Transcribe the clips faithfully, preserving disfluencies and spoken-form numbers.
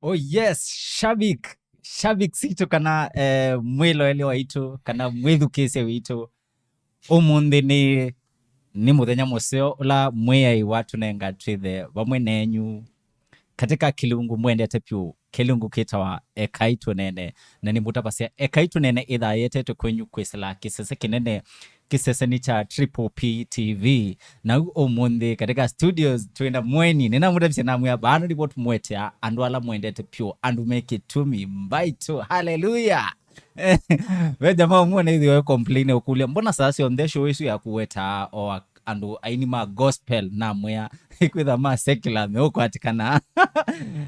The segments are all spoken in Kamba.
Oh yes, shabik, shabik sitũ kana eh, mwĩloeli waitũ kana mwĩthukĩĩsya witũ. Ũmũnthĩ nĩ, nĩ mũthenya mũseo ũla Mwĩai watũnenga twĩthe vamwe nenyu katika kĩlungu mwendete pyũ, kĩlungu kĩtawa Ekai Tũnene. Na nĩmũtavasya Ekai Tũnene ĩthaa yetetwe kwenyu kwĩsĩla kĩsese kĩnene, kĩseseni kya Triple P T V. Na ũmũnthĩ katika studios twĩna mweni, nĩnamũtavisye namwĩa vano nĩvo tũmwetea andũ ala mwendete pyũ, andũ me kĩtumi mbaitũ. Haleluya! Ve jamaa ũmwe naithiwe complain ũkũlya, mbona saa syonthe show ĩsu ya kũweta o ak- andũ aini ma gospel namwĩa ĩkwĩtha ma secular meũkwatĩkana?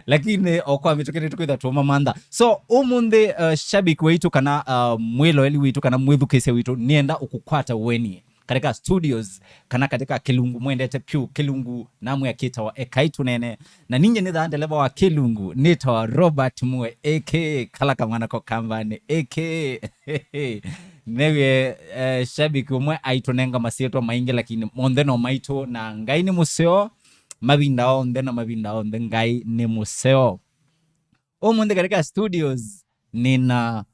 Lakini o kwa mĩtũkĩ nĩtũkwĩtha tũmamantha. So ũmũnthĩ uh, shabiki waitũ kana uh, mwĩloeli witũ kana mwĩthukĩĩsya witũ nĩenda ũkũkwata weni katika studios kana katika kĩlungu mwendete pyũ, kĩlungu namwĩa kĩtawa Ekai Tũnene. Na ninye nĩthaa ndeleva wa kĩlungu nĩtawa Robert Mue aka kala kamwana ko kambani aka. Newe eh, shabiki ũmwe aitũnenga masyĩtwa maingĩ lakini monthe no maitũ, na Ngai nĩ mũseo mavinda onthe na mavinda onthe Ngai nĩ mũseo. Ũmũnthĩ katika studios nĩna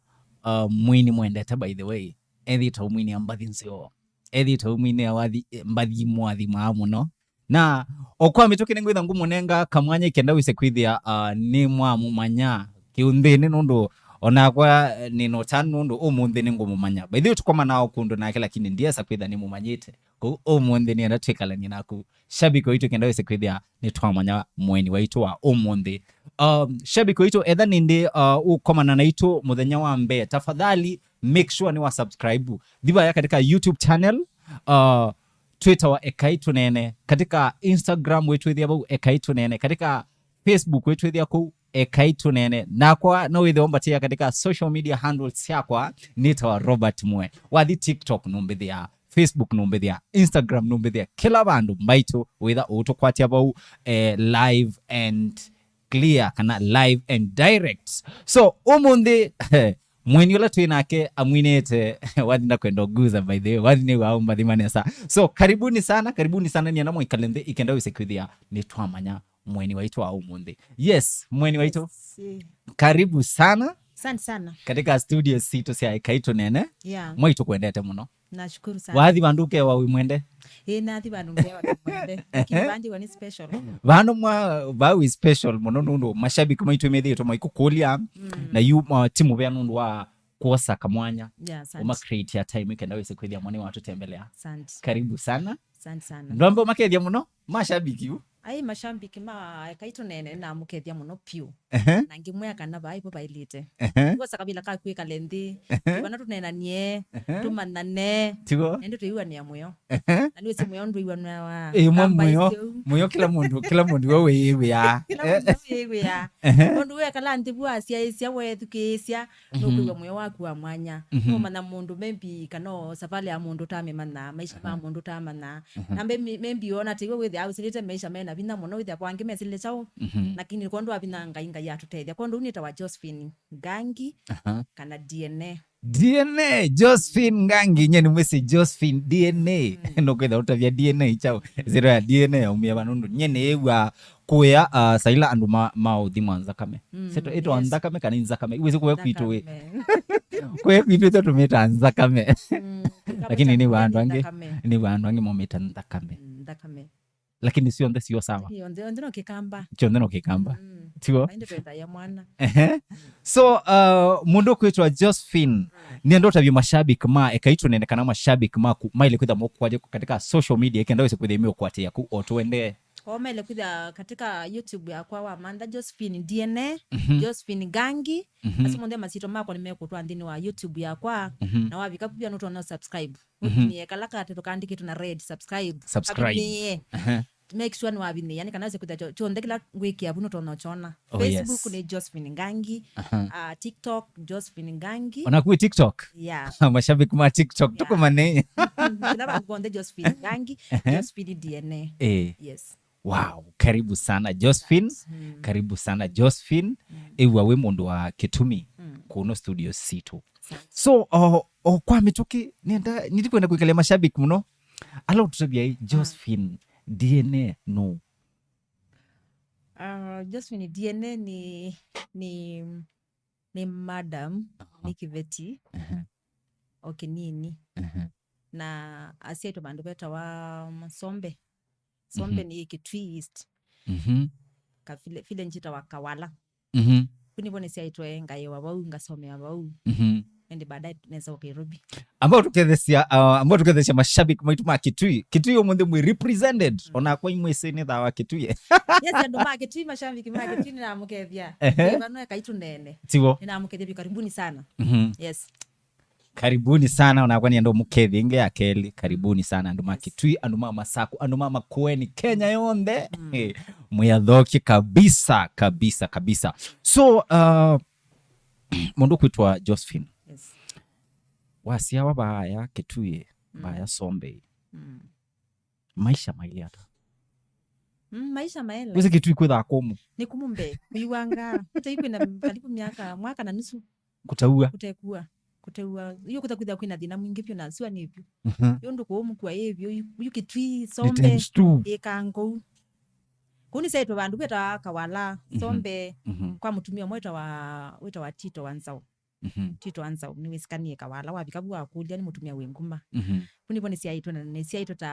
uh, mwini mwendete, by the way, ethĩĩtwe ũmwinĩa mbathi nzeo, ethĩĩtwe ũmwinĩa wathi mbathi mwathi maa mũno. Na o kwa mĩtũkĩ nĩngwĩtha ngũmũnenga kamwanya ikenda wĩse kwĩthĩa uh, nĩ mwamũmanya kĩũnthĩnĩ nũndũ onakwa nĩnotanu nũndũ ũmũnthĩ nĩngũmũmanya. By the way tũkomanaa o kũndũ nake lakini ndiesa kwĩtha nĩmũmanyĩte. Kũu ũmũnthĩ nĩenda twĩkalanie naku shabiki waitũ kenda wĩse kwĩthĩa nĩtwamanya mweni waitũ wa ũmũnthĩ. Um, shabiki waitũ etha nĩndĩ uh, ũkomana naitũ mũthenya wa mbee, tafadhali make sure nĩwa subscribe. Thi vaya katika YouTube channel uh, twĩtawa Ekai Tũnene, katika Instagram wĩtwĩthĩa vau Ekai Tũnene, katika Facebook wĩtwĩthĩa kũu Ekai Tũnene. Nakwa no wĩthĩwa mbatĩa katika social media handles syakwa nĩtawa Robert Mue. Wathi TikTok nũmbĩthĩa, Facebook nũmbĩthĩa, Instagram nũmbĩthĩa, kĩla vandũ mbaitũ wĩtha ũtũkwatya vau eh, live and clear kana live and direct. So ũmũnthĩ mweni ũla twĩ nake amwinĩte wathi ndakwenda ũguza by the way, wathi nĩwaa ũmbathima nesa. So karibuni sana, karibuni sana, nĩenda mwaikale nthĩ ikenda wĩse kwĩthĩa nĩtwamanya mweni waitũ wa ũmũnthĩ. Yes, mweni waitũ. Si. Karibu sana. Asante sana. Katika studio sitũ sya Ekai Tũnene. Yeah. Mwaitũ kwendete mũno. Nashukuru sana. Wathi vandũ ũkewa wĩ mwende? Ĩĩ, nathi vandũ ngewa wĩ mwende. Lakini vandiwa nĩ special. Vano mwa vau wĩ special mũno nũndũ mashabiki maitũ methĩĩtwe maikũkũlya. Mm. Na yu uh, ti mũvea nũndũ wa kwosa kamwanya. Yeah, asante. Ũma create ya time ikenda wĩse kwĩthĩa mwana watũtembelea. Asante. Karibu sana. Asante sana. Ndwambe ũmakethia mũno mashabiki u. Ai, mashabiki ma Ekai Tũnene namũkethia mũno pyũ. Ehe. Na ngĩmwĩa kana vaivo vailĩte. Ehe. Nĩvosa kavila ka kwĩkale nthĩ. Ehe. Vana tũneenanie, ehe, tũmanyane. Tigo. Nende tũiwanĩa mũyo. Ehe. Na nĩwĩsĩ mũyo ndwĩwanwa. Ĩĩ, mwa mũyo, mũyo kĩla mũndũ, kĩla mũndũ we wĩĩwĩa. Kĩla mũndũ wĩĩwĩa. Ehe. Mũndũ wekala nthĩ vu asyaĩsya, wethukĩĩsya, mhm, nũkwĩw'a mũyo waku wa mwanya. Mhm. Nũmanya mũndũ maybe kana o savalĩ ya mũndũ ũtamĩmanya, maisha ma, aha, mũndũ ũtamanya. Mhm. Na maybe, maybe ona tĩwe wĩthĩa ausĩlĩte maisha mena vinya mũno, wĩthĩa kwa angĩ mesĩlĩte kyaũ. Mhm. Lakini kwondũ wa vinya Ngai, Ngai atũtethya. Kwondũ ũu nĩtawa Josephine Ngangi, aha, kana D N A. D N A, Josephine Ngangi, nye nĩ mwĩsĩ Josephine D N A. Mm. Nũkwĩtha ũtavya D N A kyaũ? Nzĩto ya D N A yaumie va nũndũ nye nĩĩw'a kũya uh, saila andũ ma, ma ũthimwa nzakame. Mm, seto ĩtwa, yes, nzakame kana nzakame? Iwezi kũya kwitũ wĩ. Nzakame. Kũya kwitũ ĩtwa tũmĩta nzakame. Mm, lakini nĩ wa andũ angĩ, nzakame, nĩ wa andũ angĩ momĩta nzakame. Mm, nzakame. Lakini sionthe sio sawa. Ionthe, onthe no kĩkamba. Kyonthe no kĩkamba. Mm. Tigo? Ainde twetha ya mwana. Ehe. So uh, mũndũ kwĩtwa Josephine, mm, nĩenda ũtavye mashabiki ma Ekai Tũnene kana mashabiki maku maile kwĩtha mokwatya katika social media ikenda wĩse kwĩtha ĩmĩũkwatĩĩa ku o tũendee. Kwa maile kwĩtha katika YouTube yakwa wamantha Josephine D N A, mhm, Josephine Ngangi. Mhm. Asu monthe masito makwa nĩmekũtwa nthĩnĩ wa YouTube yakwa, mhm, na wavika via nũtona subscribe. Mhm. Ũvinie kala katetũ kaandĩkĩtwe na red, subscribe. Subscribe. Avinie. Aha. Make sure nĩwavinie, yani kana wĩse kwĩtha kyo-, kyonthe kĩla ngwĩkĩa vu nũtona ũkyona. Oh, Facebook, yes, nĩ Josephine Ngangi. Aha. Uh, TikTok, Josephine Ngangi. Ona kwĩ TikTok? Yeah. Mashabiki ma TikTok, yeah, tũkomane. Kĩla vandũ vonthe Josephine Ngangi, aha, Josephine D N A. Eh. Yes. Wow, karibu sana Josephine. Mm. Karibu sana Josephine. Mm. Ĩw'a wĩ mũndũ wa kĩtumi, mm, kũno studio sitũ. Asante. So, o, o kwa mĩtũkĩ, nenda, nitikwenda kwĩkalĩa mashabiki mũno. Ala ũtũtavya ĩ, mm, Josephine D N A nũ? Uh, Josephine, D N A nĩ, nĩ, nĩ madam, aha, nĩ kĩveti, aha, o kĩnini. Aha. Na asyaĩtwe vandũ vetawa Sombe. Sombe, mhm, nĩ Kitui East. Mhm. Ka vile, vile njĩtawa Kawala. Mhm. Kũu nĩvo nĩsyaĩtwe, ngaĩwa vau, ngasomea vau. Mhm. Ĩndĩ baadaye nesa ũka Nairobi. Ambao tũkethesya, uh, ambao tũkethesya mashabiki maitũ ma Kitui. Kitui ũmũnthĩ mwĩ represented. Mm. Ona kwa imwe sene thawa Kitui. Yes, andũ ma Kitui, mashabiki ma Kitui, nĩnamũkethya. Ehe. Ĩvanwe kaitũ nene. Tivo. Nĩnamũkethya vyũ, karibuni sana. Mhm. Yes. Karibuni sana, onakwa nĩenda ũmũkethya ĩngĩ ya kelĩ. Karibuni sana, andũ ma, yes, Kitui, andũ ma Masaku, andũ ma Makueni, Kenya yonthe. Mm. Eh, mwĩathokye kabisa, kabisa, kabisa. So, uh, mũndũ kwĩtwa Josephine. Yes. Wasyawa vaaya Kitui, mm, vaaya Sombe. Mm. Maisha mailye ata? Mm, maisha maela. Wĩsĩ Kitui kwĩthaa kũmũ. Nĩ kũmũ mbee. Kũiwanga. Kitui kwĩna karibu miaka, mwaka na nusu. Kũtaua. Kũtekua. Kũteua. Yu kũtakwĩthĩa kwĩna thĩna mwingĩ vyũ na sua nĩ vyũ. Mhm. Yu ndũ kũũ mũkua ĩ vyũ, yu, yu Kitui, nĩ Sombe, times two. Ĩ Kangou. Kũu nĩsyaĩtwe vandũ vetawa Kawala, mhm, Sombe, mhm, kwa mũtumia ũmwe wĩtawa, wĩtawa Tito wa Nzau. Mhm. Tito wa Nzau, nĩwĩsĩkanie Kawala, wavika vu wakũlya nĩ mũtumia wĩ nguma. Mhm. Vu nĩvo nĩsyaĩtwe, na nĩsyaĩtwe ta,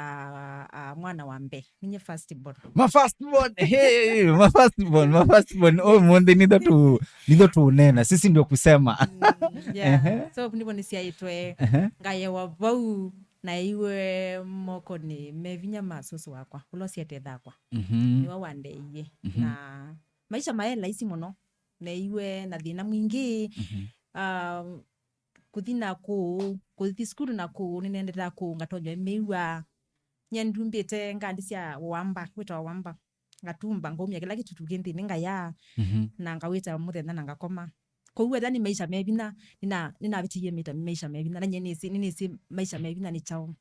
ah, mwana wa mbee. Ninye first born. Ma first born. Hey, ma first born, ma first born. Oh, mũnthĩ nitho tu, nitho tunena. Sisi ndio kusema. Mm, yeah. Ehe. So, vu nĩvo nĩsyaĩtwe. Ehe. Ngaĩwa vau, na iwe moko nĩ me vinya ma sũsũ wakwa, ũla ũsyete thakwa. Mhm. Nĩwe wandeie. Mhm. Na maisha maĩ laisi mũno. Neiwe na thĩna mwingĩ. Mhm. Um, kũthi na kũũ, kũthi sukulu na kũũ, nĩnendetaa kũũ, ngatonywa mĩw'a. Nye ndumbĩte ngandi sya wamba, wĩtawa wamba. Ngatumba, ngaumya kĩla kĩtutu kĩ nthĩnĩ, ngaya, mhm, na ngawĩta mũthenya na ngakoma. Kwoou ethĩwa nĩ maisha me vinya, nĩna-, nĩnavĩtĩie mĩta-, maisha me vinya, na nye nĩsĩ, nĩnĩsĩ maisha me vinya nĩ kyaũ.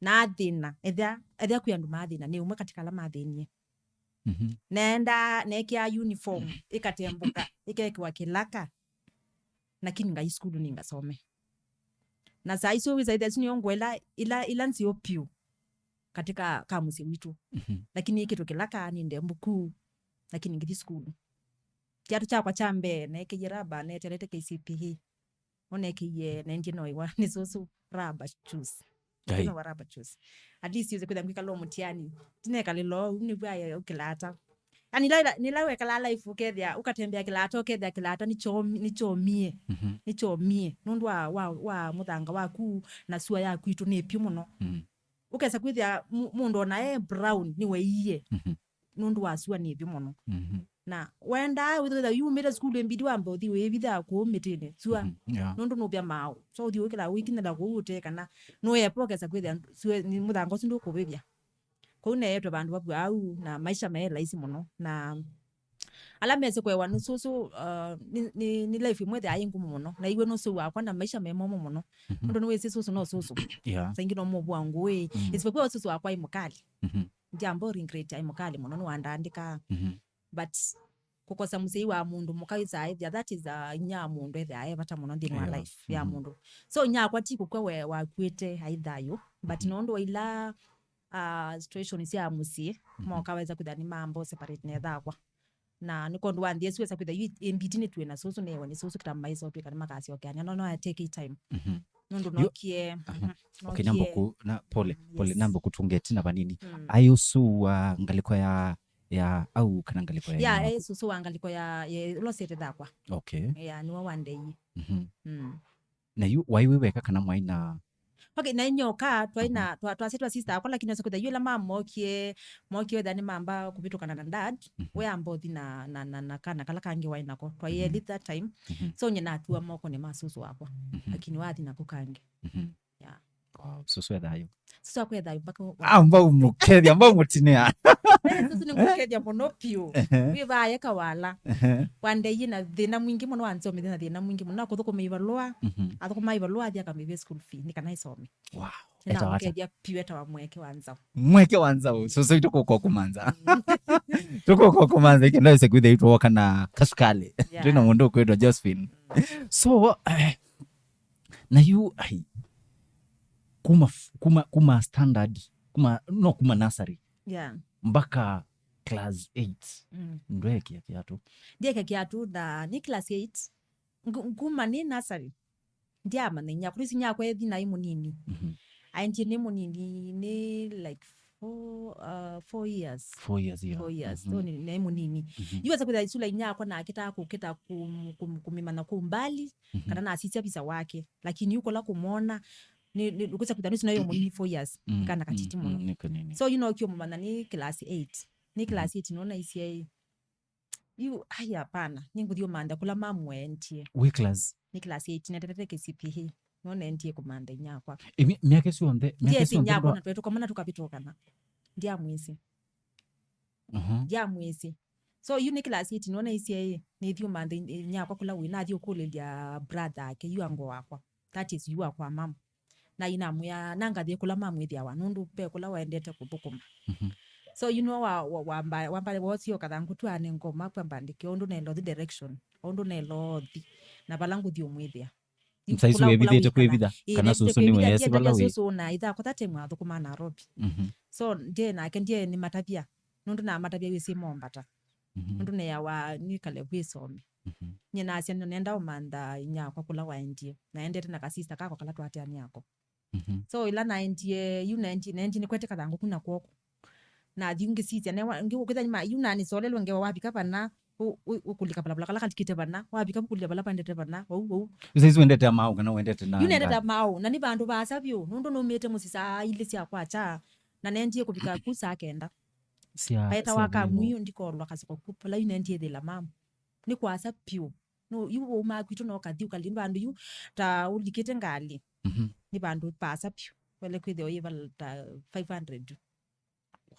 Na athĩna, ethĩa, ethĩa kwĩ andũ maathĩna, nĩ ũmwe katĩ ka ala mathĩnie. Mhm. Nenda, neekĩa uniform, ĩkatembũka, ĩkekĩwa kĩlaka, lakini ngai sukulu nĩngasome. Na saa isu wĩsa ĩthĩa isu nĩyo ngũa ila, ila, ila nzeo piũ katika ka mũsyĩ witũ. Mhm. Lakini ĩkĩtwe kĩlaka, nĩ ndembũku, lakini ngĩthi sukulu. Kĩatũ kyakwa kya mbee neekĩie raba, neetelete K C P E. Ũnekĩie, nendie noiwa nĩ sũsũ raba shoes. Ngai. Ndio wa raba shoes. At least yose kwĩtha ngwĩkala mũtiani. Tinekalĩlo, nĩw'o aye ũkĩlata. Ani la, nĩla wekala life ũkethĩa, ũkatembea kĩlata, ũkethĩa kĩlata nĩkyomi-, nĩkyomie. Mhm. Nĩkyomie. Nũndũ wa, wa, wa mũthanga waku na sua yaku itũ nĩ pyũ mũno. Mhm. Ũkesa kwĩthĩa mũ-, mũndũ ona e brown nĩweie. Mhm. Nũndũ wa sua nĩ vyũ mũno. Mhm. Na wendaa wĩthĩwa yumĩte sukulu ĩmbidi wambe ũthi wĩvitha kũu mĩtĩnĩ. Sua. Mhm. Yeah. Nũndũ nũvya maaũ. So ũthi wĩkĩla wĩkinyĩla kũu ũte kana nũyepa ũkesa kwĩthĩa sua, nĩ mũthanga ũsu ndũkũvĩvya. Kũu neetwe vandũ vavw'au na maisha me laisi mũno. Na ala mese kũewa nĩ sũsũ, uh, nĩ, nĩ, nĩ life ĩmwe ĩthĩaa yĩ ngũmũ mũno. Na iwe nũsũ wakwa na maisha me momũ mũno. Mhm. Nũndũ nĩwĩsĩ sũsũ no sũsũ. Yeah. Saingĩ no mũvua ngũĩ. Mm. Isipokuwa sũsũ wakwa ĩ mũkali. Mhm. Ndiamba ũringirĩtya ĩ mũkali mũno, nĩwandaandĩkaa. Mhm. But kũkosa mũsyai wa mũndũ mũka wĩsaa ĩthĩa, that is, uh, inya wa mũndũ ethĩaa e vata mũno nthĩnĩ wa, yeah, life ya, mhm, mũndũ. So inya wakwa ti kũkw'a we wakuĩte aĩ thayũ, but, mhm, nũndũ wa ila, uh, situation sya mũsyĩ, mhm, moka wesa kwĩthĩa nĩmamba separate nethakwa. Na nĩ kwondũ wa nthĩ ĩsu wesa kwĩthĩa yu ĩmbiti nĩtwĩ na sũsũ newe nĩ sũsũ kĩtamaisa ũtwĩka nĩmakasyokeanĩa. No, no, I take it time. Mhm. Nũndũ yu-, nokie, aha, mhm, okay, nokie. Namba ku-, na, pole, mm, pole, yes, namba kũtũnga ĩtina vanini. Mm. Ai ũsu wa ngalĩko ya, ya au kana ngalĩko ya, ya, inyia waku? Eh, sũsũ wa ngalĩko ya, ya, ũla ũsyete thakwa. Okay. Ya, nĩwe wandeie. Mhm. Mm. Na yu, waĩ wĩ weka kana mwaĩ na? Okay, na inyoka, twaĩ na, mhm, twa-, twasĩ twa sister akwa, lakini asa kwĩtha yu ĩla mamokie, mokie wetha nĩ mamba kũvĩtũkana na dad, mhm, we amba ũthi na, na, na, na kana kala kangĩ waĩ nako. Twaĩ, mhm, elite that time. Mhm. So nye natua mokonĩ ma sũsũ wakwa. Mhm. Lakini wathi nako kangĩ. Mhm. Yeah. Wow, sũsũ ethayo. Sũsũ akwa ethayo mpaka wa- Ah, mbau mũkethya, mbau mũtinĩa. Eh, sũsũ nĩ mũkethya mũno piũ. Ehe. Wĩ vaa eka wala. Ehe. Wandeie na thĩna mwingĩ mũno, wanzomithie na thĩna mwingĩ mũno. Na kũthũkũma ivalũa, mhm, athũkũma ivalũa athi akamĩvia school fee, nĩ kana ĩsome. Wow. Etawa ata? Nĩnamũkethya piũ, etawa Mweke wa Nzau. Mweke wa Nzau. Sũsũ itũ kũkwa kũmanza. Mm. Tũkũkwa kũmanza, ĩkĩ ndawĩse kwĩthĩa itũ woka na kasukali. Yeah. Twĩna mũndũ ũkwĩtwa Josephine. Mm. So, eh, na yu, ai, kuma f-, kuma, kuma standard, kuma, no, kuma nursery. Yeah. Mpaka class eight. Mm. Ndweekie kĩatũ. Ndyeekia kĩatũ na nĩ class eight. Ngu- nguma nĩ nursery. Ndyaamanya inyakwa. Nĩsĩ inyakwa ethi naĩ mũnini. Mhm. Aendie nĩ mũnini, nĩ like four, uh, four years. Four years, yeah. Four years. Mhm. So nĩ naĩ mũnini. Mhm. Yu asa kwĩthĩa isula inyakwa nake ta kũkĩta kũm- kũm- kũmĩmanya kũu mbali, Mhm. kana nasisya visa wake. Lakini yu kũla kũmwona, nĩ- nĩ- ũkwĩsa kwĩthĩa nĩsĩ naĩ mũnini, four years. Mm, Nĩ kana mm, katiti mũno. Mm, nĩ kanini. So yu no kĩo mũmanya nĩ class eight. Nĩ class eight nona isyaĩ. Yu, ai, hapana. Nĩngũthi ũmantha kũla mamu eendie. Wĩ class? Nĩ class eight, netete K C P E. Nona endie kũmantha inyakwa. Ĩ, mi- myaka ĩsu yonthe, myaka Ndiesi ĩsu yonthe inyakwa ndwa- na twetũkomana tũkavĩtũkana. Ndiamwĩsĩ. Mhm. Ndiamwĩsĩ. So yu nĩ class eight nona isyaĩ, nĩthi ũmantha in- inyakwa kũla wĩ, nathi ũkũlĩlya brother ake, yu ango wakwa. That is, yu wakwa mama. Na inamwĩa, nangathie kũla mamwĩthĩawa, nũndũ ve kũla waendete kũthũkũma. Mhm. So, you know, wa, wa, wamba, wamba wosio kathangu tu ane ngoma kwa mbandĩke, ũndũ nelo thi direction, ũndũ nelo thi, na vala ngũthi ũmwĩthĩa. Saizi wĩvithĩte kwĩvitha, kana sũsũ nĩ wĩyesi vala wĩ. Sũsũ na itha kũtha time athũkũma Nairobi. Mhm. So, ndie nake ndie nĩ matavia, nũndũ na matavia wĩsĩ mombata. Mhm. Nũndũ neawa nĩ kale wĩsome. Mhm. Nye nasya nenda ũmantha inyakwa kũla waendie. Naendete na kasista kakwa kala twateanĩako. Mhm. So ila naendie, yu naendie, naendie nĩkwete kathangũ kuna kwoko. Nathi ngĩsisya, newa, ngĩkĩtha nyuma, yu nanĩsolelwe ngewa wavika vana, ũ- ũ- ũkũlika valavola kala kalikĩte vana, wavika vukulya vala pandete vana, vau, vau. Saizi wendete amau kana wendete na Yu nendete ngari? Amau, na nĩ vandũ vaasa vyũ, nũndũ nũmĩte mũsyĩ saa ilĩ sya kwakya, na nendie kũvika ku saa kenda. Sya- Paeta sya wa thĩnĩ. Kamwiũ ndikolwa kasoko ku, pala yu nendie thĩla mamu. Nĩ kwasa pyũ. No, yu ũmaa kwitũ no kathi ũkali vandũ yu ta ũlikĩte ngalĩ. Mhm. Nĩ vandũ paasa pyũ. Wele kwĩthĩwa yĩ vala ta five hundred.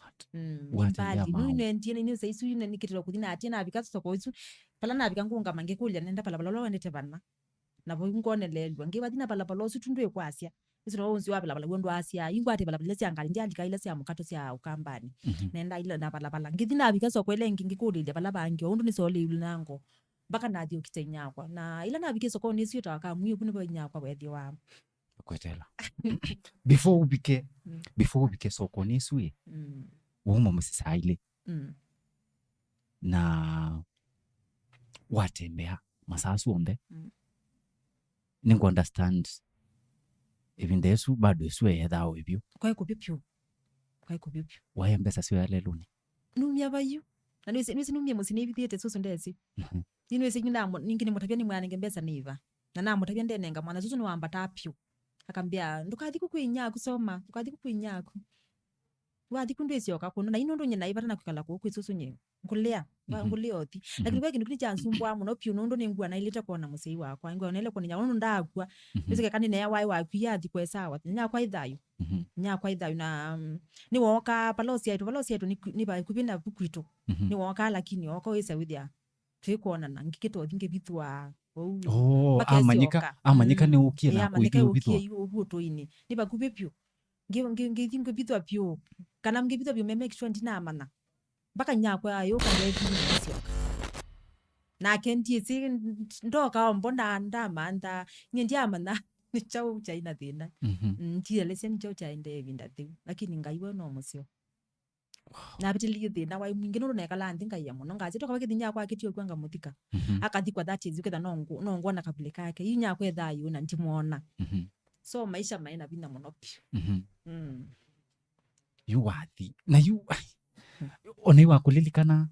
What? Mm, What nĩ mbali. Amau? Nũinendie nĩ saisu nĩkĩtĩlwa kũthi na atie navika soko isu. Pala navika ngũngama ngĩkũlya nenda valavola ũla wendete vana. Na vau ngonelelw'a. Ngĩvathi na valavola ũsu tu ndwĩkwasya. Ĩsu no ũnzi wa valavola w'o ndwasya. Ingwate valavola ila sya ngalĩ, ndyalika ila sya mũkato sya Ũkambanĩ. Mhm. Nenda ila na valavola. Ngĩthi navika soko ĩla ĩngĩ ngĩkũlĩlya vala vangĩ, ũndũ nĩsolĩilwe na ngo. Mpaka nathi ũkita inyakwa. Na ila navikie sokonĩ ĩsu ĩtawa Kamwiũ, vu nĩvo inyakwa wethĩwa. Kwetela. Before ũvike, Mm. before ũvike sokonĩ ĩsu ĩ, Mm. wauma mũsyĩ saa ilĩ. Mm. Na watembea masaa asu onthe. Mm. Nĩngũ understand ĩvinda ĩsu bado ĩsu eyethaa o ĩvyũ. Kwaĩ kũvyũ vyũ. Kwaĩ kũvyũ vyũ. Waĩa mbesa syoya lelũnĩ? Numia vayu. Na nĩwĩsĩ, nĩwĩsĩ numie mũsyĩ nĩvithĩte sũsũ ndesĩ. Mhm. Nĩnĩwĩsĩ nginya mo-, ningĩ nĩmũtavya nĩmwanenge mbesa nĩiva. Na namũtavya ndenenga mwana sũsũ nĩwambata vyũ. Akambĩa, "Ndũkathi kũkwĩ inyaku, soma. Ndũkathi kũkwĩ inyaku." Wathi kũ ndwĩsyoka kũndũ, na ino ndũnye naĩ vata na kwĩkala kũũ kwĩ sũsũ nye. Ngũlea, va- Mhm. ngũlea ũthi. Mhm. Lakini ve kĩndũ kĩnĩ kyansumbũaa mũno vyũ nũndũ nĩngua naĩlĩte kwona mũsyai wakwa. Ngua naĩle kwona nyakwa nũndũ ndaakua. Mhm. Nĩsĩ kana nĩneawa ĩwakwie athi kwesa wa. Nyakwa ĩ thayũ. Mhm. Nyakwa ĩ thayũ na, mm, nĩwookaa vala ũsyaĩtwe, vala ũsyaĩtwe nĩ kwi- nĩ vakuvĩ na vu kwitũ. Mhm. Nĩwookaa lakini ooka wĩsa wĩthĩa twĩkwonana. Ngĩkĩtothi ngĩvithwa. Vau. Oh, Mpaka amanyĩka, esyoka. amanyĩka Mm. nĩ ũkie Ĩĩ, na amanyĩka kũithi ũvithwa. Ũkie yu ũvu ũtũinĩ. Nĩ vakuvĩ vyũ. Ngi- ngi- ngithi ngĩvithwa vyũ. Kana ngĩvithwa vyũ me make sure ndinamanya. Mpaka nyakwa ayũka ndethi nĩsyoka. Nake ndiĩsĩ ndoka ombo na ndamantha. Nye ndiamanya nĩ kyaũ kyaĩ na thĩna. Mhm. Mm, ndielesya nĩ kyaũ kyaendee ĩvinda thĩu. Lakini Ngai we no mũseo. Navĩtĩlĩie thĩna waĩ mwingĩ nũndũ nekalaa nthĩ ngaĩa mũno. Ngasya toka vakĩthi nyakwa akĩtie ũkw'a ngamũthika. Mhm. Akathikwa that is, ũketha no ngũ- no ngwona kavulĩ kake. Yu nyakwa e thayũ na ndimwona. Mhm. So maisha maĩ na vinya mũno vyũ. Mhm. Mm. Yu wathi. Na yu, ona yu wakũlilikana?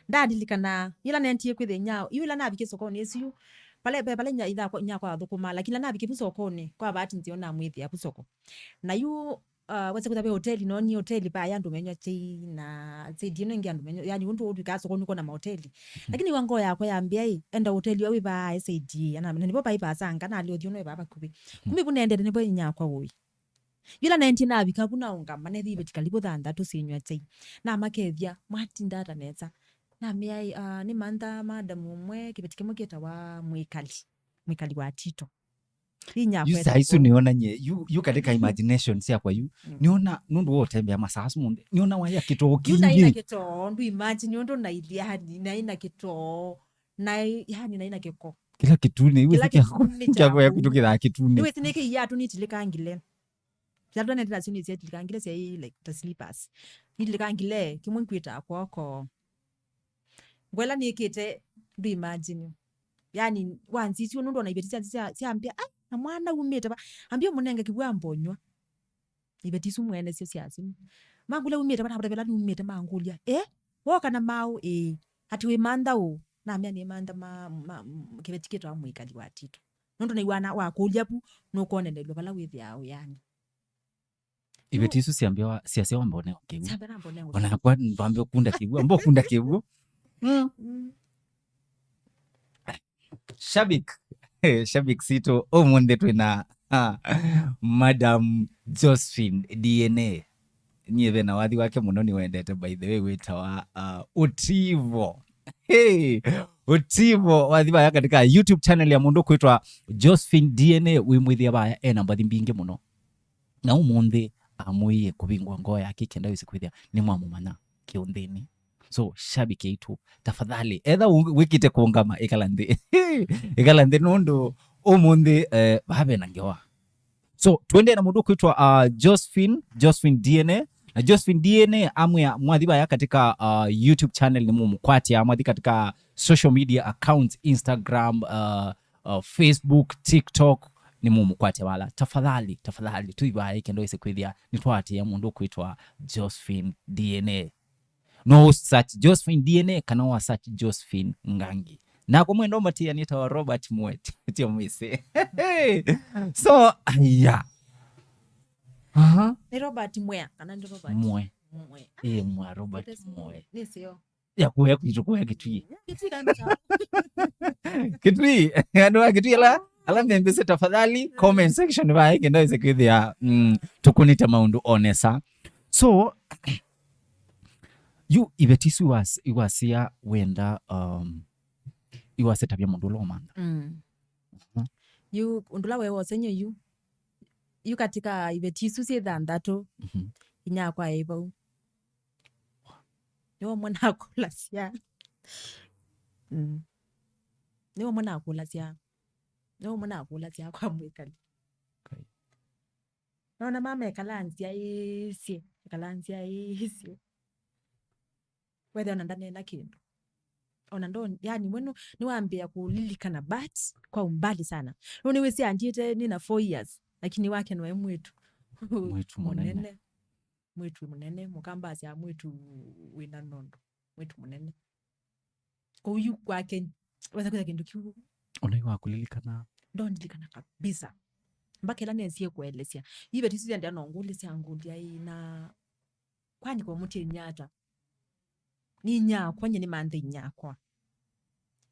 Ndalilikana, yĩla nentie kwĩthĩa inyao, yu ĩla navikie sokonĩ ĩsu yu, pale, pe- pale inya- ithakwa- inyakwa athũkũma, lakini ĩla navikie vu sokonĩ, kwa bahati nzeo namwĩthĩa vu soko. Na yu, uh, wesa kwĩtha ve hoteli, no ni hoteli vaa ya andũ menywa chai na saidi ĩno ĩngĩ andũ menywa, yani ũndũ ũtwĩkaa sokonĩ ũkona mahoteli. Lakini wa ngoo yakwa yambĩa ĩ, enda hoteli wa wĩ vaa ĩ saidi ĩ, na, na nĩvo paĩ vasanga, nalĩ ũthiũ no ĩ vaa vakuvĩ. Kumbe vu nendete nĩvo inyakwa ũĩ. Yĩla naendie navika vu naũngama, neethĩa iveti kalivũ thanthatũ syĩnywa chai. Namakethya, mwatinda ata nesa? Namea, "Ah, nĩmantha madam ũmwe kĩveti kĩmwe kĩtawa Mwĩkali, Mwĩkali wa Tito." Inyakwa Yu saa isu nĩona nye, yu, yu katika imagination syakwa yu, Mm. nĩona nũndũ wa ũtembea masaa asu monthe, nĩona waya kĩtoo Yu naĩ na kingĩ. Kĩtoo, ndũ imagine ũndũ nailye yani, naĩ na kĩtoo. Naĩ, yani naĩ na kĩko. Kĩla kĩtunĩ, yu Kĩla wĩsĩ kya- kĩtunĩ kyakwa ya kyaku. Kwitũ kĩthaa kĩtunĩ. Nĩwĩsĩ nĩkĩ iatũ nĩtilĩkangile. Sandal nĩndĩ nasyo nĩsyetilikangile, syaĩ like ta slippers. Nitilikangile, kĩmwe nkwĩtaa kwoko. Ngwela nĩkĩte, ndũ imagine. Yani, wanzisio nũndũ ona iveti sya, sya, syambĩa, "Ai, na mwana umĩte va?" Ambia mũnenge kĩw'ũ ambonywa. Iveti isu mwene syo sya simu. Mangũlya umĩte va, na vata vela numĩte mangũlya, "Eh, woka na maũ?" "Ĩĩ." "Ati wĩ mantha ũ?" Namea nĩ mantha ma, ma, m-, kĩveti kĩtawa mwĩkali wa Tito. Nũndũ nĩw'ana wakũlya vu, nũkonenelw'a vala wĩthĩaa wĩanĩ. Iveti isu syambĩawa, syasyawa mboneo kĩw'ũ. Syambĩawa mboneo. Onakwa mbambe kunda kĩw'ũ, mbo kunda kĩw'ũ. Mm. Mm. Shabik. Shabik sitũ, ũmũnthĩ twĩna, ah, Madam Josephine D N A. Nyie ve na wathi wake mũno nĩwendete, by the way, wĩtawa, ah, Ũtivo. Hey, Ũtivo wathi vaya katika YouTube channel ya mũndũ kwĩtwa Josephine D N A, wĩmwĩthĩa vaya ena mbathi mbingĩ mũno. Na ũmũnthĩ amwĩie kũvingũa ngoo yake kenda wĩse kwĩthĩa nĩmwamũmanya kĩũnthĩnĩ. So, shabiki aitũ, tafadhali, etha wĩkĩte kũngama, ĩkala nthĩ. Ĩkala nthĩ nũndũ ũmũnthĩ, eh, vave na ngewa. So, tuendee na mũndũ kwĩtwa, uh, Josephine, Josephine D N A. Na Josephine D N A amwĩa mwathi vaya katika, uh, YouTube channel nĩmũmũkwatĩa, mwathi katika social media accounts, Instagram, uh, uh, Facebook, TikTok, nĩmũmũkwatĩa vala. Tafadhali, tafadhali, tũivae kenda wĩse kwĩthĩa nĩtwaatĩĩa mũndũ kwĩtwa Josephine D N A. No search Josephine D N A kana wa search Josephine Ngangi. Nakwa mwenda ũmatĩĩa nĩtawa Robert Mwe, tio mwĩsĩ. So, aya. Aha. Nĩ Robert Mwea, kana nĩ Robert? Mwe. Mwe. Ĩĩ, Mwa Robert Mwe. Nĩseo. Ya kuya kwitũ, kuya Kitui. Kitui kabisa. Kitui, andũ a Kitui ala, ala membĩse, tafadhali, comment section vaĩ kenda wĩse kwĩthĩa, mm, tũkũnĩte maũndũ o nesa. So, yu iveti isu iwas-, iwasya wenda, um, iwasya tavya mũndũ ũla ũmantha. Mm. Mhm. Yu ũndũ ũla wewosenyo yu, yu katika iveti isu syĩ thanthatũ, mhm, inyakwa ĩ vau. Nĩwe ũmwe nakũlasya. Mm. Nĩwe ũmwe nakũlasya. Nĩwe ũmwe nakũlasya kwa mwĩkali. Okay. Nona mama ekala nzyaĩĩsye, ekala nzyaĩĩsye. Wethĩa ona ndaneena kĩndũ. Ona ndo, yani, we nũ-, nĩwambĩa kũlilikana, but kwa umbali sana. Nũ nĩwĩsĩ anjĩte nĩna four years, lakini wake noe mwĩtu. Mwĩtu mũnene. Mwĩtu mũnene, mũkamba asya mwĩtu wĩna nondo, mwĩtu mũnene. Kũu yu kwake, wesa kwĩtha kĩndũ kĩu. Ũnai wa kũlilikana? Ndondilikana kabisa. Mpaka ĩla nesie kũelesya. Iveti isu syandĩa no ngũlya sya ngũlya ĩ na kwani kwa mũtie inyata. Nĩ inyakwa, nye nĩ manthe inyakwa.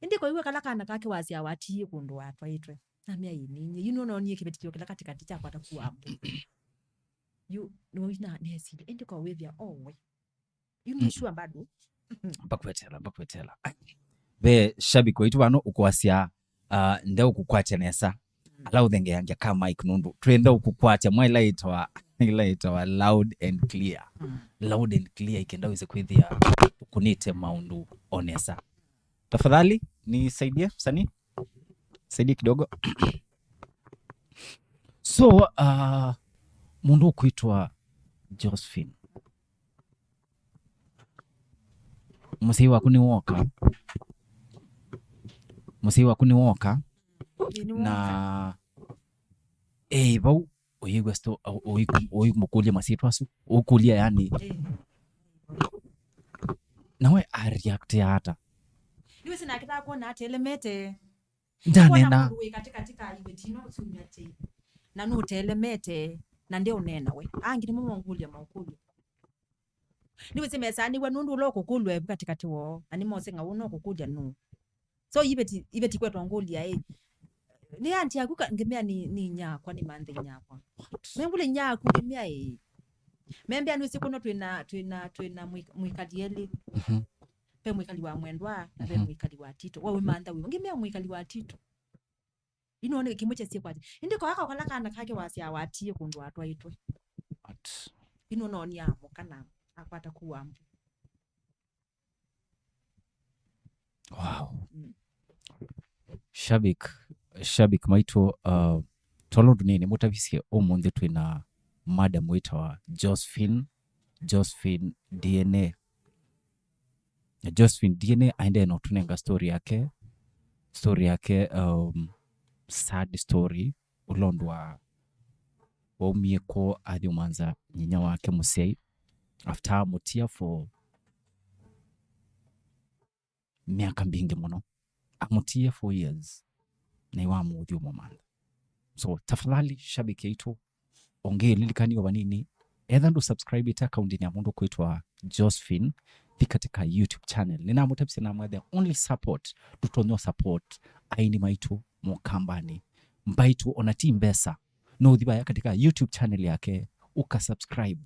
Ĩndĩ koiwe kala kana kake wasya watiie kũndũ watwaĩtwe. Namĩa ĩ ninyie. Yu nũnonie kĩveti kyo kĩla katikati kyakwata kuambu. Yu nĩwau na nesile. Ĩndĩ kwa wĩthĩa owe. Yu nĩ sure bado. Mbakwetela, mbakwetela. Ve shabiki waitũ vano ũkwasya, uh, ndeũkũkwatya nesa. Mm. Ala ũthengeange ka mic nũndũ twenda ũkũkwatya mwa ĩla ĩtawa, ĩla ĩtawa loud and clear. Mm. Loud and clear, ikenda wĩse kwĩthĩa ũkũnĩte maũndũ o nesa. Tafadhali, nisaidie, msanii. Saidie kidogo. So, uh, mũndũ ũkwĩtwa Josephine. Mũsyai waku nĩ woka. Mũsyai waku nĩ woka. Ĩĩ, nĩ woka. Na, eh, vau ũyĩw'a sto-, ũ-, ũyĩ-, ũyĩmũkũlya masyĩtwa asu, ũkũlya yani. Eh. Nawe areactia ata? Nĩwĩsĩ nake ndakwona atelemete. Ndanena. Wona mũndũ wĩ katikati ka iveti ino syumya tĩ. Na nũtelemete, na ndeũneena we. Angĩ nĩmo mongũlya maũkũlyo. Nĩwĩsĩ mesanĩw'a nũndũ ũla ũkũkũlw'a evu katikati woo, na nĩmose ng'au ũna ũkũkũlya nũũ. So, iveti, iveti kwetwa ngũlya ĩ. Nĩ anti yaku ka-, ngĩmea nĩ, nĩ inyakwa, nĩ manthe inyakwa. What? Mengũlya inyaku ngĩmea ĩ. Membea nĩwĩsĩ kũno twĩna, twĩna, twĩna mwĩ-, mwĩkali elĩ. Mhm. Ve mwĩkali wa Mwendwa, na ve, mhm, mwĩkali wa Tito. We wĩmantha wĩva? Ngĩmea mwĩkali wa Tito. Ino nĩ kĩmwe kya syĩkwatya. Ĩndĩ koaka kala kana kake wasya watie kũndũ watwaĩtwe. What? Ino nonia amũka na akwata kuwa mbu. Wow. Mm. Shabik, shabik maitũ, uh, tolo ndunini mutavisye ũmũnthĩ twĩna madam wĩtawa Josephine, Josephine D N A. Na Josephine D N A aendee na ũtũnenga story yake, story yake, um, sad story, ũla ũndũ wa waumie kwoo athi ũmanza nyinya wake mũsyai after amũtia for myaka mbingĩ mũno. Amũtie four years na iwamũthi ũmũmantha. So tafadhali, shabiki aitũ, ongee lilikani o vanini, etha ndũ subscribe ĩte akauntinĩ ya mũndũ kwĩtwa Josephine, thi katika YouTube channel. Nĩnamũtavisye namwĩa the only support tũtonya support aini maitũ mokambanĩ mbaitũ, ona ti mbesa, no ũthi vaya katika YouTube channel yake ũka subscribe.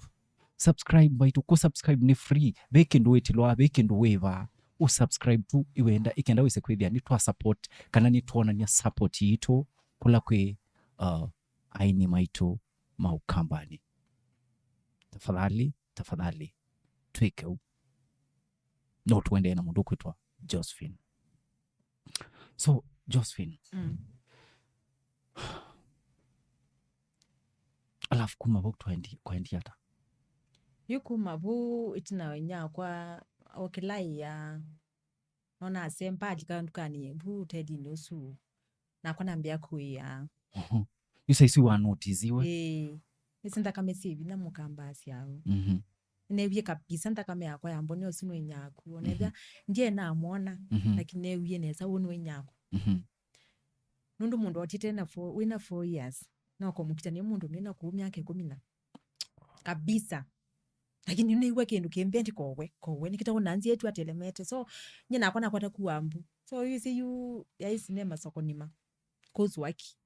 Subscribe mbaitũ, kũ subscribe nĩ free, ve kĩndũ wĩtilwa, ve kĩndũ wĩva, ũ subscribe tu iwenda, ikenda wĩse kwĩthĩa nĩ twa support kana nĩ twonania support yitũ kũla kwĩ, uh, aini maitũ ma ũkambanĩ. Tafadhali, tafadhali, twĩke ũu. No tũendee na mũndũ kwĩtwa Josephine. So Josephine, mm. Alafu kuma vau twaendi-, kwaendie ata? Yu kuma vu ĩtina wa inyakwa okĩla ĩa, nona asemba alika ndukanĩ vu ũtelinĩ ũsu, nakwa nambĩa kũĩa. Mhm. Yu saa isu wa notice we? Ĩĩ. Ĩsi nthakame syĩ vinya mũkamba asyaũ. Mhm. Neewie kabisa nthakame yakwa yambonea ũsu nĩ nyaku. Onethĩa, mhm, ndiye namwona, mhm, lakini neewie nesa ũũ nĩ nyaku. Mhm. Nũndũ mũndũ otite na four, wĩna four years, no kũmũkitania mũndũ mwĩna kũu myaka ĩkũmi na kabisa. Lakini nĩw'a kĩndũ kĩmbendi kowe, kowe, nĩkĩta ũnanzia etu atelemete. So, nye nakwa nakwata kuwa mbu. So, yu ĩsi yu, yaĩ sinema soko nima. Kũsu waki.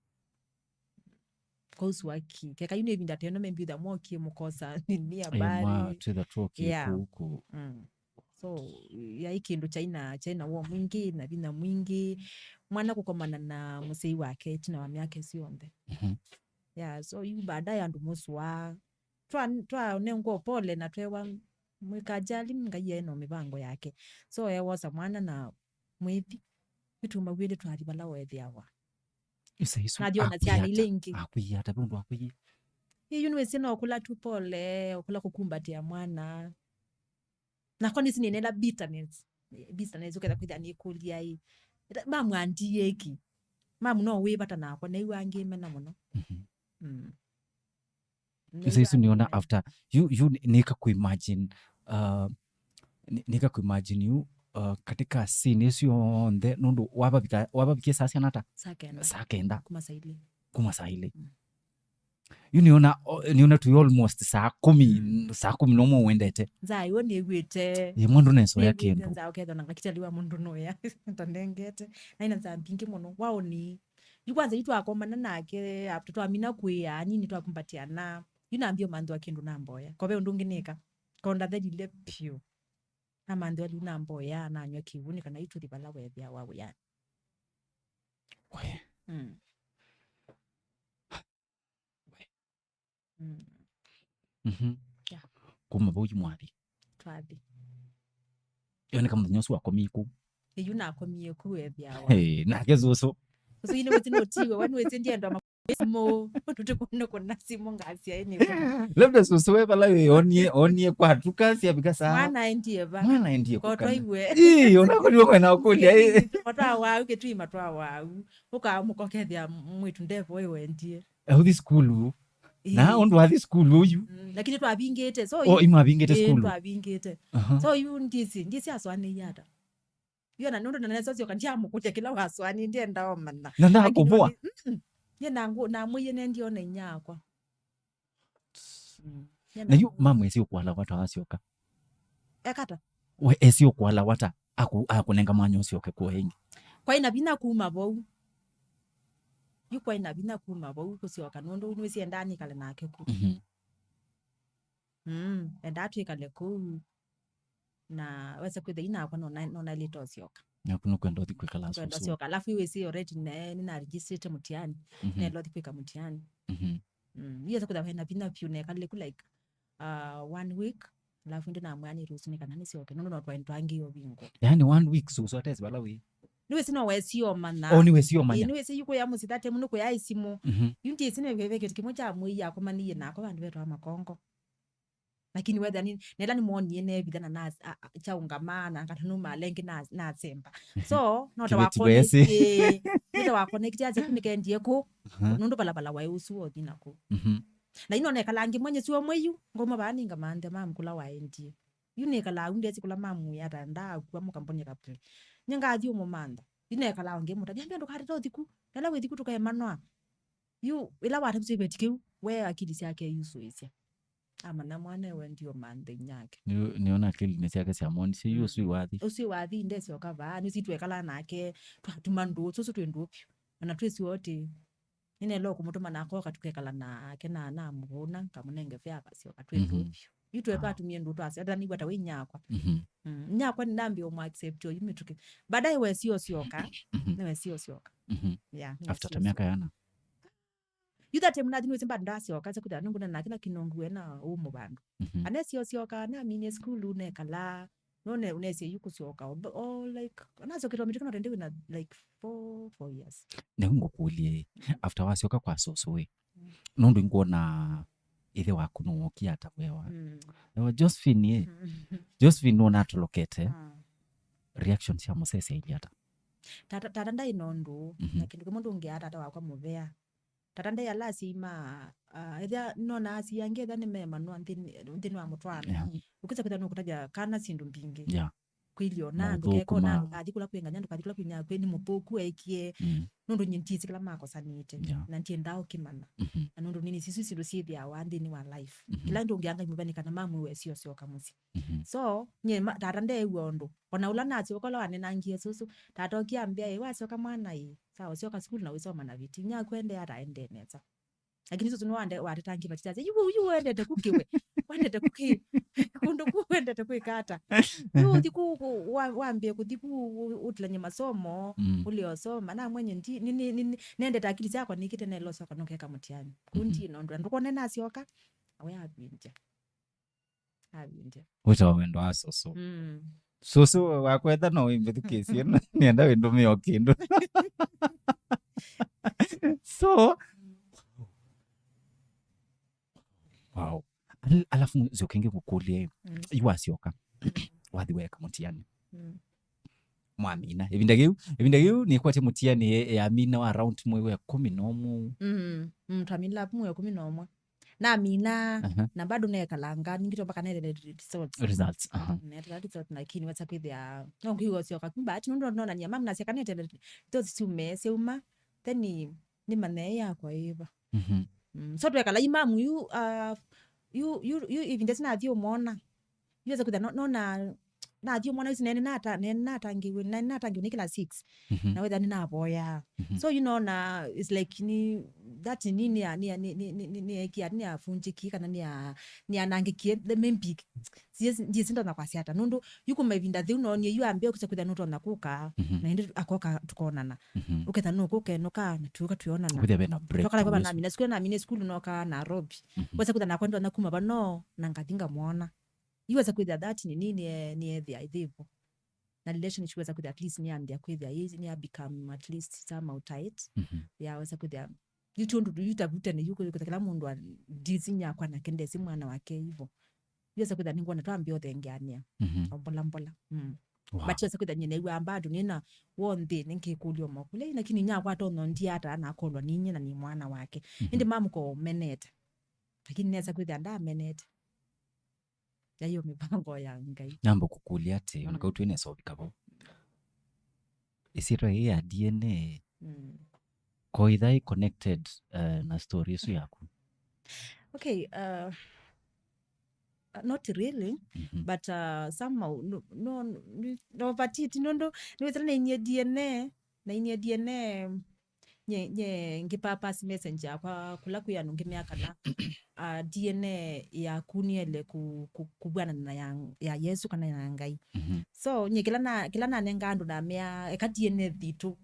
Kũsu waki. Keka yu nĩ ĩvinda teno maybe ũtha mwokie mũkosa nini. Eh, habari. Mwa, twĩtha twokie, yeah, kũu, kũu. Mm. So, yaĩ kĩndũ kyaina, kyaina woo mwingĩ, na vinya mwingĩ. Mwana kũkomana na mũsyai wake ĩtina wa myaka ĩsu yonthe. Mhm. Yeah, so yu baadaye andũ mũsũaa. Twa, twanengwa pole na twewa mwĩka ajali, Ngai ena mĩvango yake. So, ewosa mwana na mwĩthi. Yu tumaw'ĩle twathi vala weethĩawa. Yu saa isu nathi ona syana ila ingĩ. Akwĩie ata? Ve ũndũ akwĩie? Yu nĩwĩsĩ no kũla tu pole, ũkũla kũkumbatĩa mwana. Nakwa nĩsĩ nĩnenda bitterness. Bitterness ũketha kwĩthĩa nĩkũlya ĩ. Mamu andiĩki. Mamu no wĩ vata nakwa, nĩw'a ngĩmena mũno. Mhm. Mm. Yu saa isu nĩona after, yu, yu nĩ-, nĩka kũimagine, uh, nĩ-, nĩka kũimagine yu, uh, katika scene ĩsu yonthe, nũndũ wavavika-, wavavikie saa syana ata? Saa kenda. Saa kenda. Kuma saa ilĩ. Kuma saa ilĩ. Mm. Yu nĩona, o-, nĩona tũĩ almost saa kũmi, mm, saa kũmi nomwe wendete. Nzaa ĩyo nĩw'ĩte. Ĩ, mwandu nesoya kĩndũ. Nzaa ũkethwa na ngakitaliwa mũndũ noya. Tandengete. Naina nzaa mbingĩ mũno. Waoni. Yu kwanza yu twakomana nake, after twamina kũĩa, nini twakumbatiana. Yu nambia ũmanthwa kĩndũ namboya. Kove ũndũ ũngĩ nĩka. Konda thelile piũ. Namanthwa yu namboya, nanywa kĩw'ũ nĩ kana yu tũthi vala weethĩa wa wĩanĩ. We. Mm. We. Mm. Mhm. Yeah. Kuma vau yu mwathi. Twathi. Yoneka mũthenya ũsu wakomie kũu. Ĩyu nakomie kũu ethĩawa. Hey, nake cũcũ. Cũcũ yu nĩwĩsĩ nũtiwe, we nĩwĩsĩ ndiendwa ma-, simũ. Tũtĩkũnũkũna simũ ngasya ĩnĩ. Labda cũcũ we vala wĩ onie, onie kwa tuka syavika saa. Mwana endie va? Mwana endie kũkana. Kotwa iwe. Ii, ũnakotiwe kwena ũkũlya, ii. Matwa wau, kĩtui matwa wau. Ũkamũkokethya mwĩtu ndevo ĩwendie. Authi sukulu. Ĩĩ. Na ũndũ wathi sukulu ũyu. Mm, lakini twavingĩte, so. Oh, imwavingĩte sukulu. Ĩĩ, twavingĩte. Aha. So yu ndisi, ndisi aswanĩie ata. Yu ona nũndũ nanesa syoka, ndiamũkũlya kĩla waswani, ndienda omana. Na ndakũvũa. Lakini, mm, mm. Ye nangu-, namwĩie nendiona inyakwa. Mm. Ye na yu nangu-, mamu esi ũkwala wata asyoka. Ekata? We esi ũkwala wata aku-, akũnenga mwanya ũsyoke kuo ĩngĩ. Kwaĩ na vinya kuma vau. Yu kwaĩ na vinya kuma vau kũsyoka, nũndũ nĩwĩsĩ endaa nĩkale nake ku. Mhm. Mm, endaa twĩkale kũu. Na wesa kwĩthĩa inakwa nona, nona lĩta ũsyoka. Naku nũkwenda ũthi kwĩkala kwenda cũcũ. Ũsyoka. Alafu iwĩsĩ already ne, nĩna registrĩte mũtiani. Mhm. Nelo thi kwĩka mũtiani. Mhm. Mm, iwesa kwĩthĩa hena vinya vyũ nekale ku like, uh, one week. Alafu ĩndĩ namwĩa nĩ rũsĩ nĩ kana nĩsyoke. Nũndũ no twaĩ twangĩo vingo. Yaani one week cũcũ atesi vala wĩ. Nĩwĩsĩ no wesio manya. O nĩwĩsio manya. Ĩĩ, nĩwĩsĩ yu kũya mũsyĩ that time nĩkũya ĩsimũ. Mhm. Yu ndiĩsĩ nĩ ve kĩndũ kĩmwe kya mwĩi yakomanĩie nako vandũ vetwa Makongo. Lakini wethĩa nĩ nela nĩmwonie nevitha na nas- a- a- kyaũngama na ngata numa lengi na nasemba. So no ta wa Kĩveti wesi. Connect, ĩĩ, no ta wa connect aje kũ nĩkendie kũ. Aha. Nũndũ balabala waĩ ũsu wothi na kũ. Mhm. Na ino nekala ngĩ mwenye sio mweyu ngoma baa ningamanthe mam kula waendie. Yu nĩkalaa u ndesi kũla mamwĩa ta ndaakua mũkambonyeka pule. Nye ngathi ũmũmantha. Yu nekalaa ngĩmũtavya, "Ambĩa ndũkatete ũthiku. Ĩla wĩthiku tũkemanwa." Yu ĩla watavya kĩveti kĩu, we akili syake yusũĩsya. Amanya mwana ewe ndio manthe inyake. Nĩ- nĩona akili nĩ syake syamonisye yu Mm. ũsu wathi. Ũsu wathi ndesyoka vaa, nĩsi twekala nake, twatuma ndũũ, tũsũ twĩ ndũũ vyũ. Ona twĩsĩ ũtĩ Nĩneelwa kũmũtũma na akoka tũkekala nake na namũvũna, nkamũnenge fare akasyoka twĩ Mhm. ndũũ vyũ. Yu twetwa Ah. atumie ndũũ twasya, ata nĩw'a ta wĩ nyakwa. Mhm. Mm, nyakwa nĩnambie ũmũ accept oyu mĩtũkĩ. Baadaye wesio syoka, Mhm. nĩwesio syoka. Mhm. Yeah, After ta nĩwesio myaka syoka. Yana? Yu that time nathi nĩwĩsĩ bado ndasyoka, sya kwĩthĩa nĩngũna na kĩla kĩnongu ena ũmũ vandũ. Mhm. Anesio syoka, naminie sukulu, nekala, none unesie yu kũsyoka o, o like, nasyoketo mĩtũkĩ no tende wĩna like four, four years. Nĩu ngũkũlye, after wasyoka kwa soso ĩ, Mm. nũndũ ingwona ithe waku nĩwokie ata wewa. Mm. Ewa Josephine ĩ, Mm. Josephine nũnatolokete, Ah. reaction sya mũsese ili ata? Tata, tata ndaĩ na ũndũ, Mhm. na kĩndũ kĩmwe ndũngĩa tata wakwa mũvea. Tata ndaĩ ala asyai ma, ah, ethĩa nona asyai angĩ ethĩa nĩmemanwa nthĩnĩ, nthĩnĩ wa mũtwaano. Yeah. Ũkĩsa kwĩthĩa nũkũtavya kana syĩndũ mbingĩ. Yeah. Kwĩlyo na andũ keka ona Maũthũku ma- andũ kathi kũla kwĩ nganya, andũ kathi kũla kwĩ nyakwe, nĩ mũthũku ekie. Mm. Nũndũ nyie ndiĩsĩ kĩla makosanĩte. Yeah. Na ndiendaa ũkĩmanya. Mhm. Na nũndũ nini sisu syĩndũ syĩthĩawa nthĩnĩ wa life. Mhm. Kĩla ndũngĩa Ngai mũvea nĩ kana mamwĩwe sio syoka mũsyĩ. Mhm. So, nye ma- tata ndeew'a ũndũ. Ona ũla nasyoka ũla wanenangie susu, tata okie ambĩa, "Ĩ, wasyoka mwana ĩ, sawa, syoka sukulu na wĩsoma na viti. Nyaku endee ata?" Aendee nesa. Lakini susu nĩwande watetangie matita asya, "Yu, yu wendete kũkĩ we? Wendete kũkĩ? Kũndũ kũ wendete kwĩka ata? Yu ũthi kũ, kũ, wa- wambie kũthi kũ, ũ- ũtilany'e masomo, Mm. ũlĩosoma." Na mwenye ndi, ni, ni, ni, ni, nendete akili syakwa nĩkĩte nelosyoka nũkeka mũtiani. Kũ Mhm. ndi nondũ ndũkone nasyoka, nawe avindya. Avindya. Wĩtawa wendo wa soso. Mm. Soso wakwetha no wĩmbĩthukĩĩsye, nĩenda wĩndũmĩe o kĩndũ. So, wow. Al- alafu nzio kĩngĩ ngũkũlye, Mm. yu wasyoka, Mm. wathi weka mũtiani. Mm. Mwamina. Ĩvinda yĩu, ĩvinda yĩu nĩkwatya mũtiani ya, yamina wa around mwei wa ĩkũmi na ũmwe. Mm, mm, twamina mwei wa ĩkũmi na ũmwe. Namina, Aha. na bado nekalanga, ningĩ mpaka neteele results. Results, aha. Mm, neteele results, lakini wesa kwĩthĩa, no ngwĩw'a ũsyoka. But nũndũ nonania, mam nasya kana neteele results syume, syauma, then nĩmanye yakwa ĩva. Mhm. Mm, so twekala imamu yu, uh, yu, yu, yu ivinda sinathi ũmwona. Yu wesa kwĩthĩa no- nona nathi ũmwona yu nene nata nene natangĩwe nene natangĩwe nĩ kĩla six. Mhm. Na wetha nĩnavoyaa. Mhm. So you know na it's like ni that ni ni ni ni ni ni ni ekia ni afunjiki kana ni a- ni anangĩkie the main big. Ndiĩsĩ ndonya kwasya ata nũndũ yu kuma ivinda thĩu noonie yu ambĩa ũkĩsa kwĩthĩa nũtonya kũka. Mhm. Na ĩndĩ akoka tũkonana. Mhm. Ũketha nũkũkenũka na tũka twĩonana. Kwĩthĩa ve na break. Twakala kwa nami na sukulu nami nĩ sukulu noka Nairobi. Mhm. Wesa kwĩthĩa nakwa ndonya kuma vano na ngathi ngamwona. Yu wesa kwĩthĩa that ni nini nĩethĩa ĩthĩvo. Na relationship wesa kwĩthĩa at least nĩambĩa kwĩthĩa nĩ become at least somehow tight. Mhm. Ya wesa kwĩthĩa yu tũndũ yu tavu tene yu kwĩthĩa kĩla mũndũ a- ndisi nyakwa nake ndesi mwana wake ivo. Yu wesa kwĩthĩa nĩngwona twambĩa ũthengeanĩa. Mhm. O mbola mbola. Mm. Wow. But wesa kwĩthĩa nyie new'aa bado nĩna wonthĩnĩ ngĩkũlya makũlya lakini nyakwa atonya ndia ata nakolwa ninye na nĩ mwana wake. Mhm. Ĩndĩ mamũko menete. Lakini nesa kwĩthĩa ndamenete. Yayo mĩvango ya Ngai. Namba kũkũlya atĩ, ona kau twĩ nesa ũvika vau. Ĩsyĩtwa yĩĩ ya D N A, Mm. ko ithaĩ connected, uh, na story ĩsu yaku? Okay, uh, uh, not really, Mhm. but uh, somehow, no, no, no, no, but it, nũndũ, nĩwĩsĩla nainie D N A, nainie D N A, nye, nye ngĩpass message yakwa kũla kwĩ andũ ngĩmea kana uh, D N A yaku nĩele kũ, kũ, kũvw'anana na ya, ya Yesu kana ya Ngai. Mhm. So nye kĩla na, kĩla nanenga andũ namea eka D N A thitũ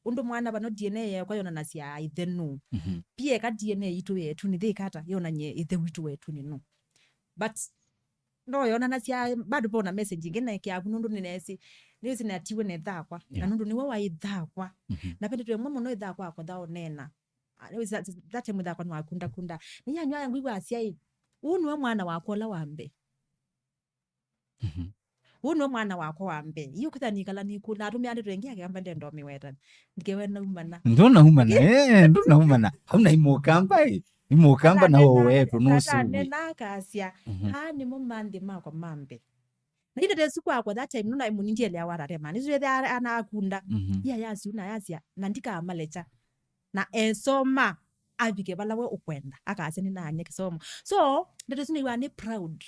ũndũ mwana vano D N A yakwa yonanasya ĩthe nũ. Mhm. Pia eka D N A yitũ yetu nĩ thĩkata yonany'e ĩthe witũ wetu nĩ nũ. But ndoyonanasya, bado pona message ĩngĩ naĩkĩa vu, nũndũ nĩneesĩ, nĩwĩsĩ natiwe nĩ ĩthaakwa. Na Yeah. nũndũ nĩwe waĩ ĩthaakwa. Mhm. Na ve ndeto ĩmwe mũno ĩthaakwa akotha ũneena. Ah, nĩwĩsĩ that, that time ĩthaakwa nĩwakundakunda. Nĩyanywa ngwĩw'a asya ĩ, "Ũũ nĩwe mwana wakwa ũla wa mbee." Mhm. "Ũũ nĩwe mwana wakwa wa mbee." Yu kwĩthĩa nĩkala nĩkũla, atũmĩa ndeto ĩngĩ akamba ndenda ũmĩweta. Ndikewe naumana. Ndũnaumana, eh, ndũnaumana. Hauna imũkamba, eh. Imũkamba na ũwetũ, nũsũwĩ. Tata nena akasya, Mhm. "Aa nĩmo manthĩ makwa ma mbee." Na yu ndeto ĩsu kwakwa that time, nũna mũnindieleawa atatema. Nĩsu ĩthĩa anakunda. Mhm. Iya yasiu na yasya, na ndikamalekya. Na esoma, avike vala we ũkwenda. Akasya nĩnaany'a kĩsomo. So, ndeto ĩsu nĩw'aa nĩ proud.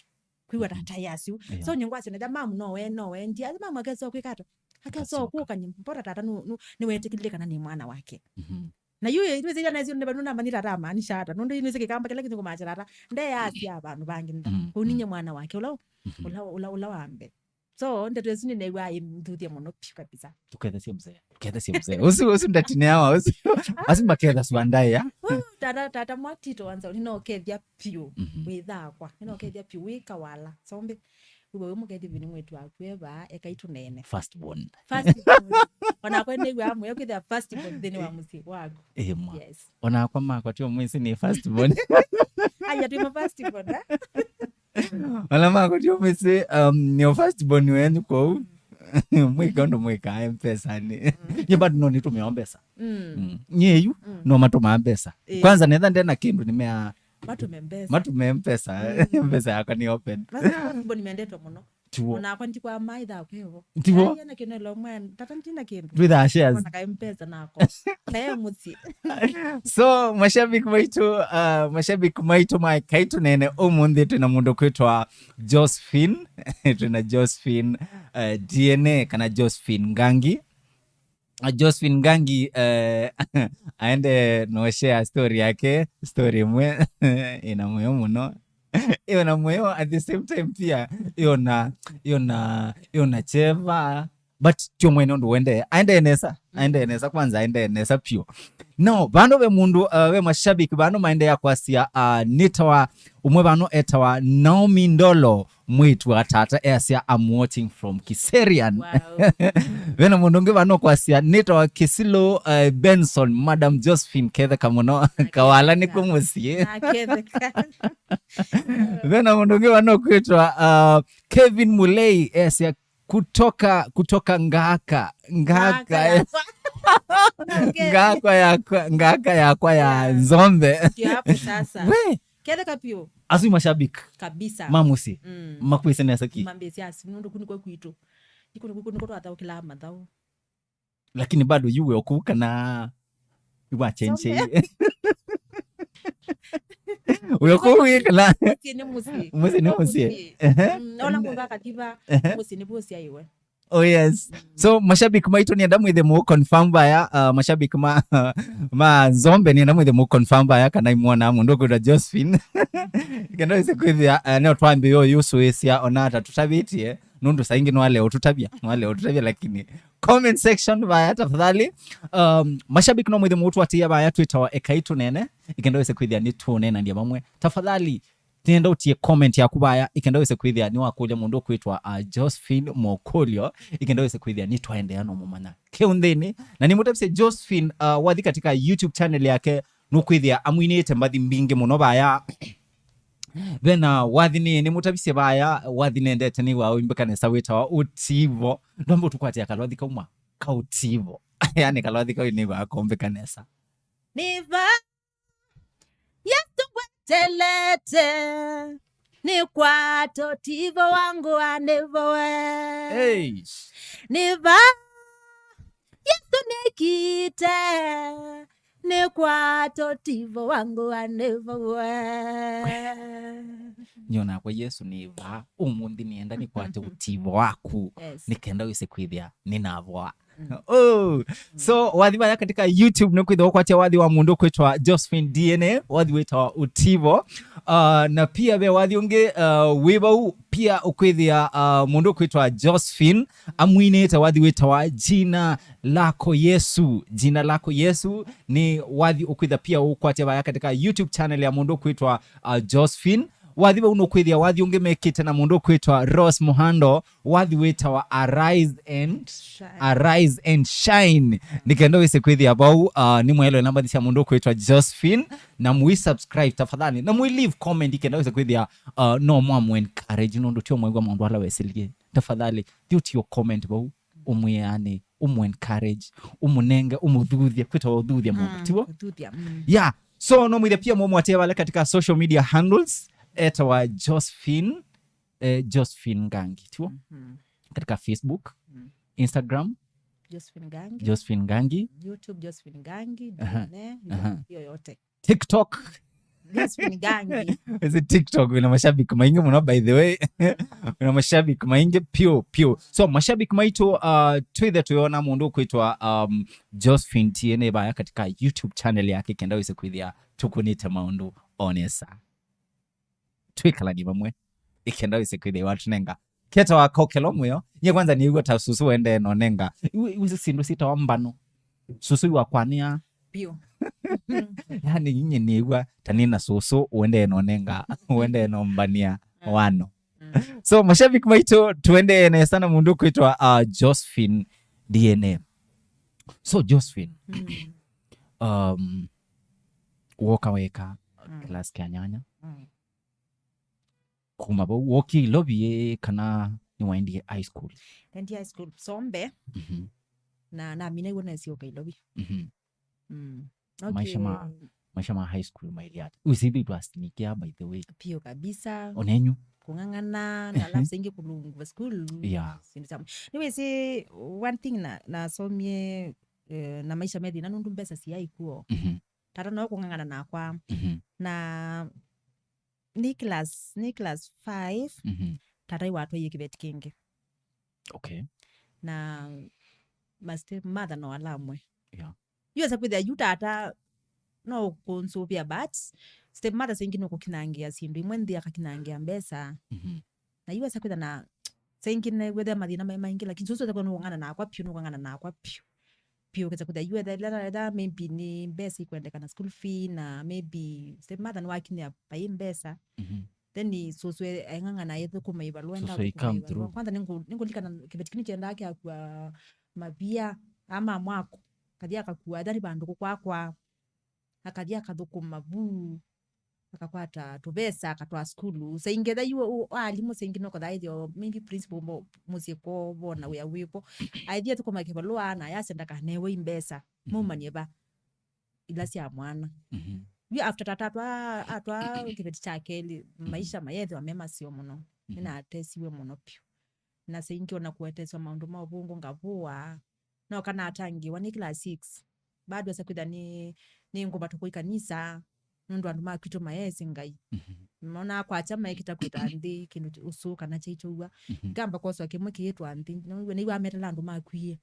Kwĩw'a Mhm. tata yasiu. Yeah. So, nyingwasya na mamu no we, no we. Ndia, mamu akesa kwĩka ata? Akesa Akasyoka. Kũka nyimbo tata nũ, nũ, nĩwetĩkĩlile kana nĩ mwana wake. Mhm. Na yu, ĩ, nĩwĩsĩ ĩla nesyo nĩ vandũ namanyĩte ata amaanisha ata. Nũndũ nĩwĩsĩ kĩkamba kĩla kĩngĩ kũmaasya ata. Ndeasya vandũ vangĩ nda. Mm. Kũu ninye mwana wake, ũla, Mhm. ũla, ũla, ũla wa mbee. So, ndeto ĩsu nĩneew'aa ĩmthuthya mũno piũ kabisa. Tũkethesye mzee. Tũkethesye mzee. Ũsu, ũsu ndatineawa, ũsu. Asu makethaswa ndaĩa. Woo, tata, tata mwatito wanza, nĩnokethya piũ. Mhm. Wĩthaakwa. Nĩnokethya piũ, wĩ kawala. Sombe. Wĩwe wĩ mũkethi vini mwĩtu waku eva, ekai tũneene. First born. First born. Onakwa nĩw'aa mũyo kwĩthĩa first born nthĩnĩ wa mũsyĩ waku. Ĩĩ mwa. Yes. Onakwa makwa tio mwĩsĩ nĩ first born. Aya twĩ ma first born, eh? Ona makwa tio mwĩsĩ, um, nĩ first born wenyu kwoou. Mwĩka ũndũ mwĩkaa M-Pesa-nĩ. Mm. Nye bado no nĩtũmĩao mbesa. Mm. Mm. Nye yu, Mm. no matũmaa mbesa. Ĩĩ. Kwanza netha ndena kĩndũ nĩmea Matũme mbesa. Matũme mpesa. Mm. Mpesa yakwa nĩ open. Basi, mboni mendetwe mũno. Tiwo. Onakwa ndikwama itha kwevo. Tiwo. Ai, ena kĩno ĩla mwana, tata ndina kĩndũ. Twĩthaa shares. Ona ka mpesa nako. Kae mũsyĩ. So, mashabiki maitũ, uh, mashabiki maitũ ma Ekai Tũneene, ũmũnthĩ twĩna mũndũ kwĩtwa Josephine. Twĩna Josephine, uh, D N A kana Josephine Ngangi. Uh, Josephine Ngangi, eh, aende no share story yake, story ĩmwe ĩna mũyo mũno. Ĩyo na mũyo at the same time pia ĩyo na, ĩyo na, ĩyo na cheva. But tio mwene ũndũ wendee. Aendee nesa. Aendee nesa kwanza, aendee nesa piũ. No, vano ve mũndũ, uh, ve mashabiki vano maendeea kwasya, uh, nĩtawa, ũmwe vano etawa Naomi Ndolo, mwĩĩtu wa tata, easya, "I'm watching from Kiserian." Wow. Vena mũndũ ũngĩ vano kwasya, nĩtawa Kĩsilũ, uh, Benson, Madam Josephine, ketheka mũno. Kawala nĩku mũsyĩ. Naketheka. Vena mũndũ ũngĩ vano kwĩtwa, uh, Kevin Mulei, easya, kutoka, kutoka Ngaka, Ngaka, Ngaka yakwa. Ngaka yakwa, Ngaka yakwa ya Yeah. Nzombe. Ndio hapo sasa. We. Ketheka piũ. Asu mashabiki. Kabisa. Ma mũsyĩ. Mm. Makwĩsĩ nesa ki. Mambĩsya asu, nũndũ kũu nĩkwo kwitũ. Nĩkũ, nĩkũ, nĩkũ twathaũkĩlaa mathaũ. Lakini bado yu wĩ o kũu kana iwa change. Sombe. Wĩ o kũu wĩ kana. Mũsyĩ nĩ mũsyĩ. Mũsyĩ nĩ mũsyĩ. Mũsyĩ. Ehe. Mm, ona mũndũ akathi va, Ehe. mũsyĩ nĩ mũsyĩ aiwe. Oh yes. Mm. So, mashabiki maitũ nĩenda mwĩthĩ mũ confirm vaya, uh, mashabiki ma, ma Nzombe nĩenda mwĩthĩ mũ confirm vaya kana imwona mũndũ kwĩtwa Josephine. Kenda wĩsĩ kwĩthĩa, uh, nĩo twambĩĩo yũsũĩsya ona ata tũtavĩtie, nũndũ saa ingĩ nĩwalea ũtũtavya, nĩwalea ũtũtavya, lakini comment section vaya tafadhali. Um, mashabiki no mwĩthĩ mũtũatĩĩa vaya twĩtawa Ekai Tũneene, ikenda wĩsĩ kwĩthĩa nĩtũneenany'a vamwe. Tafadhali, nĩenda ũtie comment yaku vaya, ikenda wĩsĩ kwĩthĩa nĩwakũlya mũndũ ũkwĩtwa, uh, Josephine Mokulyo, ikenda wĩsĩ kwĩthĩa nĩtwaendeea no mũmanya kĩu nthĩnĩ. Na nĩmũtavisye Josephine, uh, wathi katika YouTube channel yake, nũkwĩthĩa amwinĩte mbathi mbingĩ mũno vaya. Vena wathi nĩ, nĩmũtavisye vaya, wathi nendete nĩw'a ũimbĩka nesa wĩtawa Ũtivo. Ndomba ũtũkwatĩa kalwathi kauma ka Ũtivo. Yani kalwathi kau nĩw'a kombĩka nesa. Nĩva Yesu ngwetelete, nĩkwata ũtivo wa ngũa nĩvoe. Hey. Nĩva Yesu nĩkite, nĩkwata ũtivo wa ngũa nĩvoe. Nyonakwa Yesu nĩva, ũmũnthĩ nĩenda nĩkwate ũtivo waku, Yes. nĩkenda wĩse kwĩthĩa nĩnavoa. Mm. Oh. So, wathi vaya katika YouTube nĩkwĩthĩwa ũkwatya wathi wa mũndũ kwĩtwa Josephine D N A, wathi wĩtawa Ũtivo. Uh, na pia ve wathi ũngĩ, uh, wĩ vau, pia ũkwĩthĩa, uh, mũndũ kwĩtwa Josephine amwinĩte wathi wĩtawa Jina Lako Yesu. Jina Lako Yesu nĩ wathi ũkwĩtha pia ũkwatya vaya katika YouTube channel ya mũndũ kwĩtwa, uh, Josephine. Wathi vau nũkwĩthĩa wathi ũngĩ mekĩte na mũndũ ũkwĩtwa Rose Muhando, wathi wĩtawa Arise and Shine. Arise and Shine. Nĩ kenda wĩse kwĩthĩa vau, uh, nĩ mwaĩlwe namba sya mũndũ ũkwĩtwa Josephine, na mũi subscribe tafadhali, na mũi leave comment, nĩ kenda wĩse kwĩthĩa, uh, no mwamu encourage nũndũ tio mwaigua maũndũ ala wesĩlie. Tafadhali, thiũtie comment vau, ũmwĩanĩ, ũmũ encourage, ũmũnenge, ũmũthuthye, kwĩtawa ũthuthya mũndũ, mm, tiw'o? Kũthuthya, mm. Yeah. So, no mwĩthĩa pia mũmwatĩe vale katika social media handles, etawa Josephine, eh, Josephine Ngangi, tiw'o? Mhm. Katika Facebook, mm, Instagram, Josephine Ngangi. Josephine Ngangi. YouTube, Josephine Ngangi, aha, D N A, aha, yoyote. TikTok. Josephine Ngangi. Ĩsĩ TikTok ĩna mashabiki maingĩ mũno, by the way. Ĩna mashabiki maingĩ piũ, piũ. So, mashabiki maitũ, uh, twĩthe tũyona mũndũ ũkwĩtwa, um, Josephine Tiene vaya katika YouTube channel yake, kenda wĩse kwĩthĩa tũkũnĩte maũndũ o nesa. Twĩkalani vamwe, ĩkenda wĩse kwĩthĩa watũnenga keta wa kokelo mwĩo. Nye kwanza nĩw'a ta susu wendee nonenga. Iwe, iwe syĩndũ syĩtawa mbano. Susu iwakwanĩa. Piũ. Yani, inye nĩw'a ta nĩna susu wendee nonenga, wendee nombania, mm, wano. Mm. So, mashabiki maitũ, tuendee nesa na mũndũ kwĩtwa, uh, Josephine D N A. So, Josephine, mm, um, woka weka, mm, class kya nyanya. Mm. Kuma vau, wokie Ilovi ĩ, kana nĩwaendie high school? Naendie high school Sombe. Mhm. Na namina iw'o nesyoka Ilovi. Mhm. Mm. Maisha ma, okay, maisha ma high school mailyata. Usithitwa snikia, by the way. Piũ kabisa. Onenyu. Kũng'ang'ana, na alafu saingĩ kũlungwa school. Yeah. Sindu sya, nĩwĩsĩ, one thing na, nasomie, eh, na maisha me thĩna nũndũ mbesa siaikuo. Mhm. Tata no kũng'ang'ana nakwa. Mhm. Na nĩ class, nĩ class five, mhm, tata yu watwaie kĩveti kĩngĩ. Okay. Na ma step mother no alamwe. Yeah. Yu esa kwĩthĩa yu tata no kũnsũvĩa, but step mother saingĩ no kũkinangĩa syĩndũ imwe nthĩ, akakinangĩa mbesa. Mhm. Na yu esa kwĩtha na saingĩ nĩwĩthĩa mathĩna maĩ maingĩ, lakini susu esa kwĩtha nũkũng'ana nakwa piũ, nũkũng'ana nakwa piũ. Piũ, ũkesa kwĩthĩa yu etha, etha, etha maybe nĩ mbesa ikwendekana, school fee, na maybe stepmother nĩwakinyĩa vai mbesa. Mhm. Then susu e-, aing'ang'ana ethũkũma ivalũa, enda thũkũma ivalũa. Kwanza nĩngũ-, nĩngũlikana kĩveti kĩu nĩkyendaa kĩakua mavia, ama mwako, kathi akakua, ethwa nĩ vandũ kũkwakwa, akathi akathũkũma vu, akakwata tũvesa, akatwaa sukulu. Saingĩ etha yu, u-, alimũ saingĩ no kathaa ĩthĩo, maybe principal mo-, mũsyĩ kwoo vona wĩa wĩvo. Aĩthi athũkũma kĩvalũa, na yasya ndakanewe i mbesa. Mhm. Maumanie va? Ila sya mwana. Mhm. Yu after tata atwa, atwa kĩveti kya kelĩ, mhm, maisha mayethĩwa me maseo mũno. Mhm. Nĩnatesiwe mũno vyũ. Na saingĩ ona kũeteswa maũndũ ma ũvũngũ ngavũa. Noka natangĩĩwa nĩ class six. Bado asa kwĩtha nĩ, nĩ ngũvatũkwa ikanisa, nũndũ andũ ma kwitũ mayeesĩ Ngai. Mhm. Monaa kwakya maekĩta kwĩta nthĩ kĩndũ ũsũ kana kyaitũw'a. Mhm. Ngamba kwoswa kĩmwe kĩĩtwa nthĩ. Nĩw'a, nĩw'a metala andũ makwie.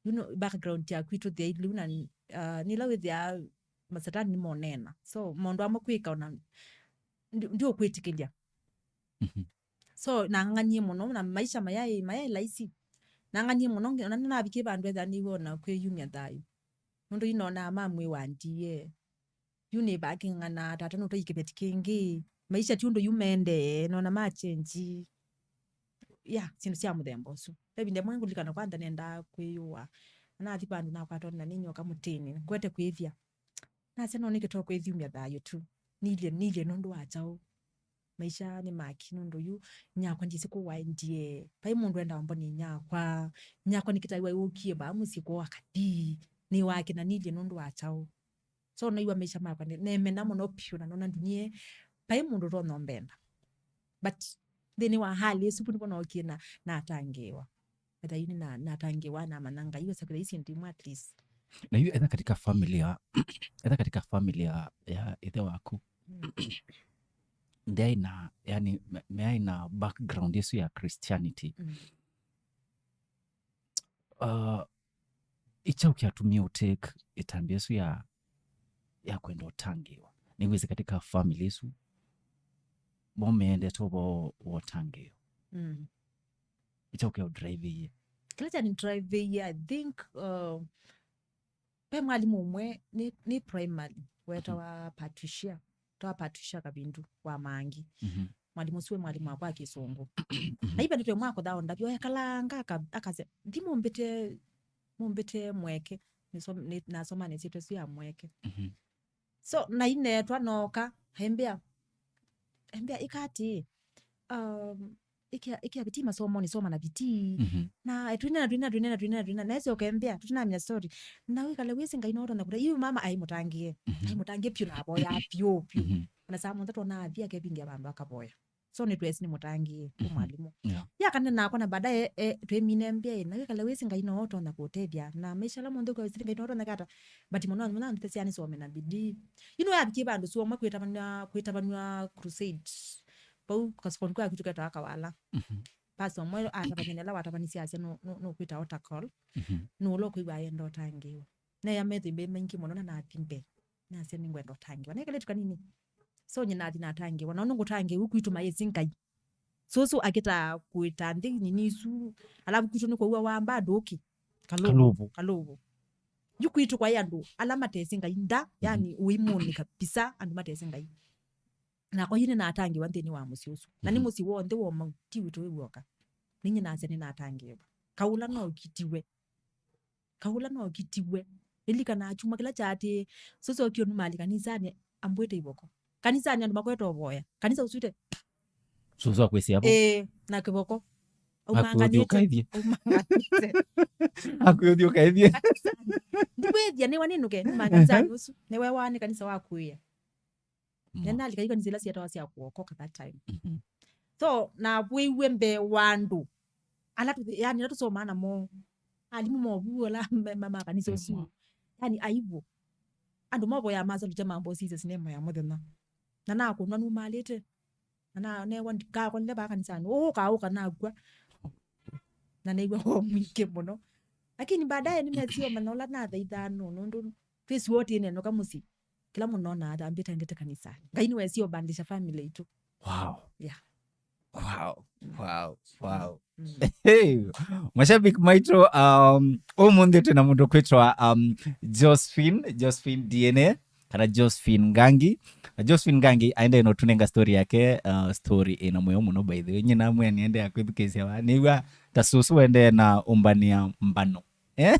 You know, background ya kwitũ thĩailĩ na, uh, nĩla wĩthĩa masatani nĩmonena. So, maũndũ amwe kwĩka ona ndi-, ndiũkwĩtĩkĩlya. Mhm. So, nang'ang'anie mũno, na maisha mayaĩ, mayaĩ laisi. Nang'ang'anie mũno, nge-, ona nĩnavikie vandũ etha nĩw'o na kwĩyumya thayũ. Nũndũ inonaa mamwĩwa ndiye. Yu nĩ vaking'ana, tata nũtai kĩveti kĩngĩ. Maisha ti ũndũ yu mendee, nona ma change. Ya, syĩndũ sya mũthemba ũsu. Ve ĩvinda ĩmwe ngũlikana kwantha nendaa kwĩyũa. Na nathi vandũ nakwatwa na nĩ nyoka mũtĩnĩ, ngwete kwĩthya. Nasya no nĩkĩ to kwĩthyumya thayũ tu. Nilye, nilye nũndũ wa kyaũ? Maisha nĩ maki nũndũ yu nyakwa ndyĩsĩ kũ waendie. Vai mũndũ endaa mboni nyakwa. Nyakwa nĩkĩtaĩwa yũkie vaa mũsyĩ kwoo akathi. Nĩ wake na nilye nũndũ wa kyaũ? So, naĩw'a maisha makwa nĩ-, nemena mũno vyũ, na nona ndunie, vai mũndũ ũtonya ũmbenda. But nthĩnĩ wa hali ĩsu, vu nĩvo nookie na natangĩĩwa. Etha yu nĩ na-, natangĩĩwa, namanya Ngai wesa kwĩtha isi ndimwe at least. Na yu etha katika family ya, etha katika family ya, ya ithe waku, mm, ndyaĩ na, yani, me-, meaĩ na background ĩsu ya Christianity. Mm. Uh, ĩ kyaũ kyatumie ũtake ĩtambya ĩsu ya, ya kwenda ũtangĩĩwa? Nĩwĩsĩ katika family ĩsu, mo meendete ũvoo wa ũtangĩĩo. Mm. Ĩ kyaũ kya ũdriveie? Kĩla kyani driveie, I think, uh, ve mwalimũ ũmwe nĩ, nĩ primary, wetawa, mhm, Patricia. Twa Patricia Kavindu wa Mangi. Mhm. Mwalimũ ũsu wĩ mwalimũ wakwa wa Kĩsũngũ. Mhm. Na ivandĩtwe mwakũtha o ndavyo, ekalanga, aka-, akasya, "Thi mũmbĩte, mũmbĩte mweke." Nĩsom-, nĩ-, nasoma nĩsyĩtwa ĩsu ya mweke. Mhm. So, na inetwa noka, aimbĩa, aimbĩa, "Ĩka atĩĩ, um, ĩkĩa, ĩkĩa vitii masomonĩ, soma na vitii." Mhm. Na, eh, twinena, twinena, twinena, twinena, twinena. Na ese ũkembĩa, tũtinamya story. Na wĩkale wĩsĩ Ngai no ũtonya kũte. Yu mama aimũtangĩe. Mhm. Aimũtangĩe piũ na avoya piũ, piũ. Mhm. Na saa mũnthe twona athi akevingia vandũ akavoya. So nĩ twesi nĩ mũtangĩe, kwa Mhm. mwalimũ. Yeah. Yakane nakwa na baadaye, eh, twĩmine mbĩa ĩ. Na wĩkale wĩsĩ Ngai no ũtonya kũtethya. Na maisha ala monthe kwa wĩsĩ Ngai no ũtonya kata. But mũno, mũno ndesia nĩsome na bidii. You know, yavikie vandũ suomwe kwĩtavanwa, kwĩtavanwa crusade. Vau kasokoni kwa kwitũ ketawa Kawala. Mhm. Pastor ũmwe atavany'a nĩ ala watavanisye asya nũ-, nũ-, nũkwĩta altar call. Mhm. Nũũ ũla ũkwĩw'a ayenda ũtangĩĩwa. Neya methĩmbĩ maingĩ mũno na nathi mbee. Nasya nĩngwenda ũtangĩĩwa. Nĩ kalĩtu kanini. So nyie nathi natangĩĩwa. Na ũndũ ngũtangĩĩwa kwitũ mayĩsĩ Ngai. Sũsũ akĩta kũĩta nthĩ nini isu. Alafu kwitũ nĩ kwaua wamba andũ ũkĩ. Kalũvũ. Kalũvũ. Kalũvũ. Yu kwitũ kwaĩ andũ ala matesĩ Ngai nda, yani ũimũnĩ kabisa andũ matesĩ Ngai. Nakwa yu nĩnatangĩĩwa nthĩnĩ wa mũsyĩ ũsu. Na nĩ Mhm. mũsyĩ w'onthe wa Ũmau, ti witũ wĩ w'oka. Ninyie nasya nĩnatangĩĩwa. Kaũla no ũkitiwe. Kaũla no ũkitiwe. Nĩlikanaa kyumwa kĩla kyaatĩĩe, sũsũ okie ũnumali kanisanĩ, ambwĩte ivoko. Kanisanĩ andũ makwete ũvoya. Kanisa ũsute. Sũsũ akwĩsĩa vo. Ĩĩ, na kĩvoko. Akwĩũthi Aumanganĩte. Ũkaithie. Aumanganĩte. Akwĩũthi ũkaithie. Ndikwĩthia, nĩwa nĩnũke, numa kanisanĩ ũsu. Nĩwe wa nĩ kanisa wa kũĩa. Mm. Na nalika ikanisa ila syetawa sya kuokoka that time. Mhm. So, navwĩiwe mbee wa andũ. Ala tũthi-, yani, ala tũsomaa namo. Alimũ movu ala ma, ma, ma kanisa ũsu. Mhm. Yani, aivo. Andũ mavoya masalutya mambo sise sinema ya mũthenya. Na nakũnwa numalĩte. Na na, newa ndikakonile vaa kanisanĩ. Ũũ ũkaũka nakw'a. Na neew'a woo mwingĩ mũno. Lakini baadaye nĩmesie ũmanya ũla nathaithaa nũũ, nũndũ twĩsĩ woo tĩnenũka mũsyĩ. Kĩla mũno nonaa atambĩte aendete kanisanĩ. Ngai nĩwesie ũbandisha family itũ. Wow. Yeah. Wow. Mm. Wow. Wow. Mm. Hey, mashabiki maitũ, um, ũmũnthĩ twĩna mũndũ kwĩtwa, um, Josephine, Josephine D N A, kana Josephine Ngangi. Na Josephine Ngangi aendee no tũnenga story yake, uh, story ĩna mũyo mũno, by the way. Nyie namwĩa nĩendea kwĩthukĩĩsya wa. Nĩw'a ta sũsũ wendee na ũmbania mbano. Eh?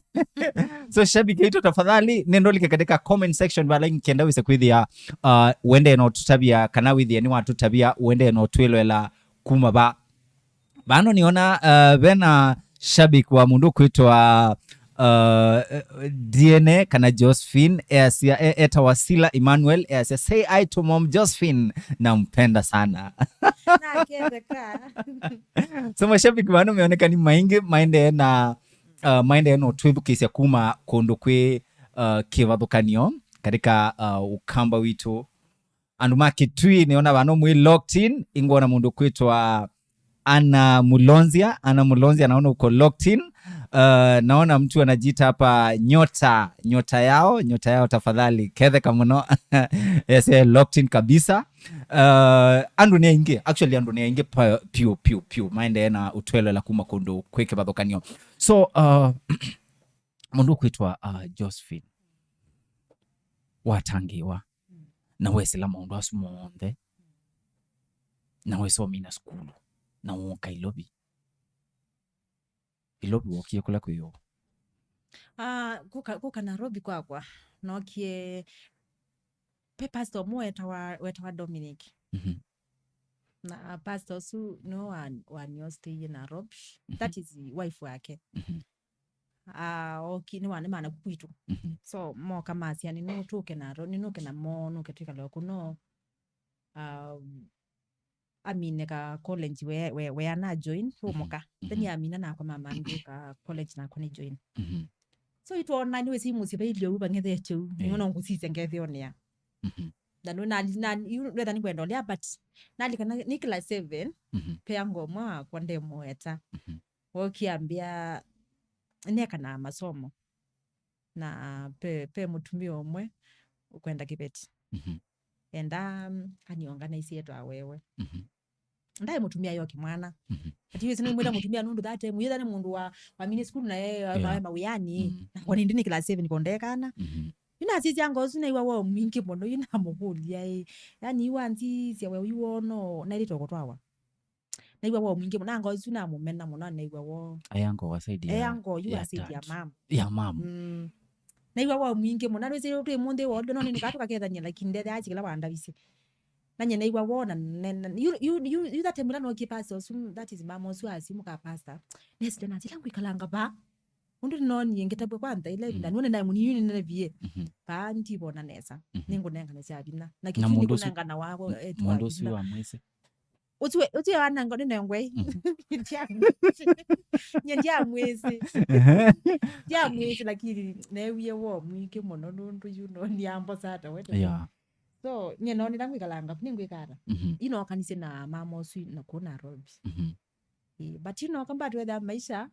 So, shabiki yetu, tafadhali, nenda ũlike katika comment section vala nĩkenda wĩse kwĩthĩa, uh, wendee no tũtavya, kana wĩthĩa nĩwatũtavya, wendee no twĩloela kuma va. Vano nĩona, uh, vena shabiki wa mũndũ kwĩtwa, uh, D N A kana Josephine, easya, e-, etawa Sila Emmanuel, easya, "Say hi to mom Josephine, nampenda sana." Naketheka. So, mashabiki vano meoneka nĩ maingĩ, maendee na, uh, maendee no twĩthukĩĩsya kuma kũndũ kwĩ, uh, kĩvathũkanio katika, uh, ũkamba witũ. Andũ ma Kitui, nĩona vano mwĩ locked in, ingwona mũndũ kwĩtwa Ana Mulonzia, Ana Mulonzia, naona uko locked in. Uh, naona mtu anajiita hapa Nyota, Nyota Yao, Nyota Yao tafadhali, ketheka mũno. Yes, eh, locked in kabisa. Uh, andũ nĩ aingĩ, actually andũ nĩ aingĩ pa-, piũ, piũ, piũ. Maendee na ũtwelwela kuma kũndũ kwĩ kĩvathũkanio. So, uh, mũndũ kwĩtwa, uh, Josephine, watangĩĩwa, na wesĩla maũndũ asu monthe, na wesa ũmina sukulu, na wooka Ilovi. Ilovi wookie kũla kwĩ ũũ? Ah, kũka, kũka Nairobi kwakwa, nookie, ve pastor ũmwe wetawa, wetawa Dominic. Mhm. Na pastor ũsu nĩwe wa, wanĩostĩie Nairobi. Mhm. That is wife wake. Mhm. Ah, oki, nĩ wa, nĩ mana kwitũ. Mhm. So, moka masya, "Nĩ nũtũke na, nĩ nũke namo, nũke twĩkale o kũno." Ah, amine ka college we, we, we ana join, ũmũka. Mhm. Then amina nakwa mama ndio ka college nakwa nĩ join. Mhm. So, itwona nĩ wĩsĩ mũsyĩ vailio u vang'ethete u, nĩ Eh. Ona ngũsisya ngethĩonea. Mhm. Na nũ, na, na, yu, ndwetha nĩ kwenda ũlea, but nalika na, nĩ class seven, Mhm. pea ngomwa wakwa ndemũeta. Mhm. Wokiambia, neka na masomo. Na pe, pe mũtumia ũmwe ũkwenda kĩveti. Mhm. Enda, mm, aniorganize etwa wewe. Mhm. Ndaĩ mũtumia yoki mwana. Mhm. Ati wĩsĩ nĩmwĩta mũtumia nũndũ that time, yetha nĩ mũndũ wa, wa mini school na ye, Yeah. wa mawĩani. Mhm. Na kwa nindi nĩ class seven kondekana. Mhm. You ndasisya ngoo ũsu naiwa woo mwingĩ mũno, yu namũkũlya ĩ. Yani, yu wanzisya we, yu woo no, naĩlĩte kũtwawa. Naiwa woo mwingĩ mũno, na ngoo ũsu namũmena mũno, naiwa woo. Aya ngoo wa side ya, aya ngoo yu ya wa side ya dad. Mama. Ya mama. Mm. Naiwa woo mwingĩ mũno, na nĩwĩsĩ twĩ mũnthĩ woo, no nĩnĩkaa tũkakethany'a, lakini ndethe achi kĩla wandavisye. Nanye naiwa woo na, na, na, yu, yu, yu, yu that time ĩla nookie pastor ũsu, that is mama ũsu asimũka pastor. Nesile nasila ngwikalanga va. Ũndũ nĩnoonie ngĩtavw'a kwa nthaila ĩvinda, mm, nĩwone naĩ mũnini nĩnenevie. Mhm. Vaa ndivona nesa. Mhm. Nĩngũnengane sya vinya. Na na kĩu mũndũ ũsu, nĩkũnengana wako, m-, eh, mũndũ ũsu vinya. Wa mwĩsĩ. Ũsu we, ũsu we wananga nĩnengwe. Mhm. Ndiamwĩsĩ. Nye ndiamwĩsĩ. Ehe. Ndiamwĩsĩ, lakini neewie woo mwingĩ mũno nũndũ yu no niambosa ata we. Yeah. So, nye no nĩla ngwĩkalanga, nĩngwĩka ata. Mhm. Inokanisye na mama ũsu na kũu Nairobi. Mhm. Ĩĩ, but you know, kamba twetha maisha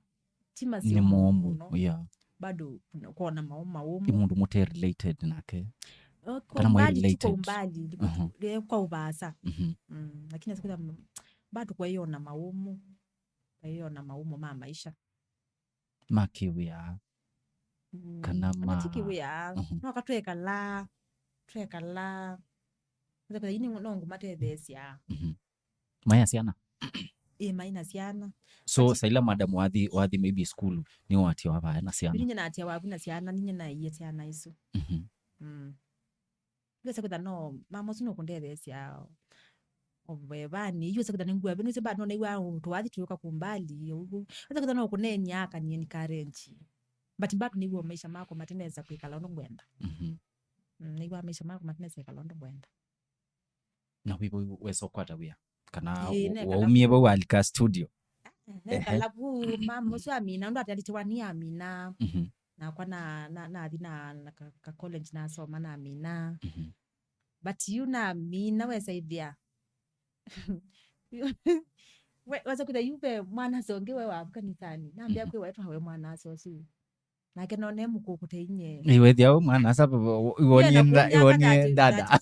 ti nĩ maseo momũ mũno. Yeah. Bado kuna, kona mau maũmũ. Nĩ mũndũ mũte related nake. Eh, kwa kana mwĩ umbali tu, kwa related. Umbali, mhm, eh, kwa ũvaasa. Mhm. Mm, lakini asikutha m-, bado kwaiona maũmũ, kwaiona maũmũ ma maisha. Ma kĩwĩa. Mm, kana ona ma ti kĩwĩa. Mhm. No katwekala, twekala. Nza kwa ini no ngũmatetheesya. Mhm. Maĩ na syana? Ĩ, maĩ na syana. So, but saila madam wathi, wathi maybe school, nĩ watia wa vaya na syana? Ninye natia wavu na syana, ninye naiye syana isu. Mhm. Mm. Yu esa kwĩtha no, mama ũsu nũkũndetheesya ovevani. Yu esa kwĩtha nĩngua ve, nũse bado no naigua tũwathi tũyũka kumbali. Esa kwĩtha no kũnenia akanie encourage. But bado nĩw'a maisha makwa matinesa kwĩkala ũndũ ngwenda. Mhm. Mm, nĩw'a maisha makwa matinesa kwĩkala ũndũ ngwenda. Na wĩvo wesa ũkwata wĩa? Kana ĩĩ, nekala waumie vau alika studio? Nekala vu, mama ũsu amina, ũndũ atalĩte wani amina. Mhm. Nakwa na, na, nathi na, na ka, ka college nasoma namina. Mhm. But yu namina wesa ĩthĩa. We, wesa kwĩthĩa yu ve mwana songe we wa kanisani. Nambĩa, mhm, kwĩ waitwa we mwana asosu. Nake none mũkũkũte inye. Ĩĩ, wethĩa we mwana asa, iwonie nda-, iwonie dada.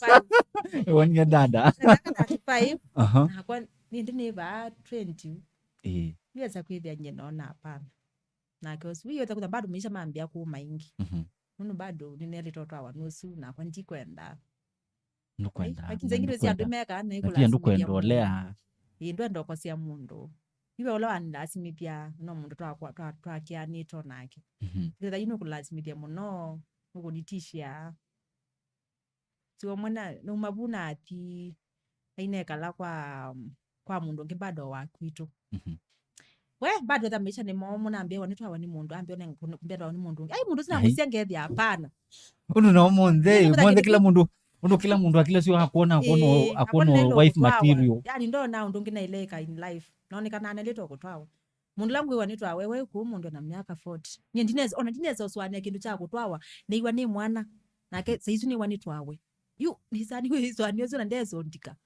Iwonie dada. Miaka thirty-five. Aha. Nakwa nĩndĩ nĩ vaa twenty. Ĩĩ. Yu esa kwĩthĩa nye nona hapana. Nake ũsu, yu esa kwĩthĩa bado maisha mambĩa kũũ maingĩ. Mhm. Nũndũ bado nĩnelĩte ũtwawa nũsu, nakwa ndikwenda. Ndũkwenda, ai, lakini na zingine cia andũ ndũkwenda. Mekaa na na pia ndũkwenda ũlea. Ĩĩ, ndwenda ũkosea mũndũ. Iwe ũla wanilasimĩthya, no mũndũ twakwa-, twa-, twakĩanĩte nake. Mhm. Ngetha yu nũkũlasimĩthya mũno, nũkũnitishia. Sio mwana, nauma vu nathi, ainekala kwa, kwa mũndũ ũngĩ bado wa kwitũ. Mhm. We, bado etha maisha nĩ momũ, nambĩawa nĩtwawa nĩ mũndũ, ambĩa nĩ mbetwawa nĩ mũndũ ũngĩ. Ai, mũndũ ũsu, ai, namũsia ngethĩa, hapana. Ũndũ no mũnthĩ, nĩkũtha mũnthĩ kĩndũ kĩla kĩ- mũndũ, ũndũ kĩla mũndũ akila sio akuona, akuona, ĩĩ, akuona akuona nĩ wife ũndũ kũtwawa. Material. Yani, ndona ũndũ ũngĩ naileka in life. Naonekana nelĩtwe kũtwawa. Mũndũ ũla ngwĩwa nĩtwawe, we kũu mũndũ ena myaka forty. Nye ndinesa, ona ndinesa ũsũanĩa kĩndũ kya kũtwawa, nĩiwa nĩ mwana. Nake saisu nĩwa nĩtwawe. Yu, nĩsa nĩwĩsũanĩa ũsu na ndesondika.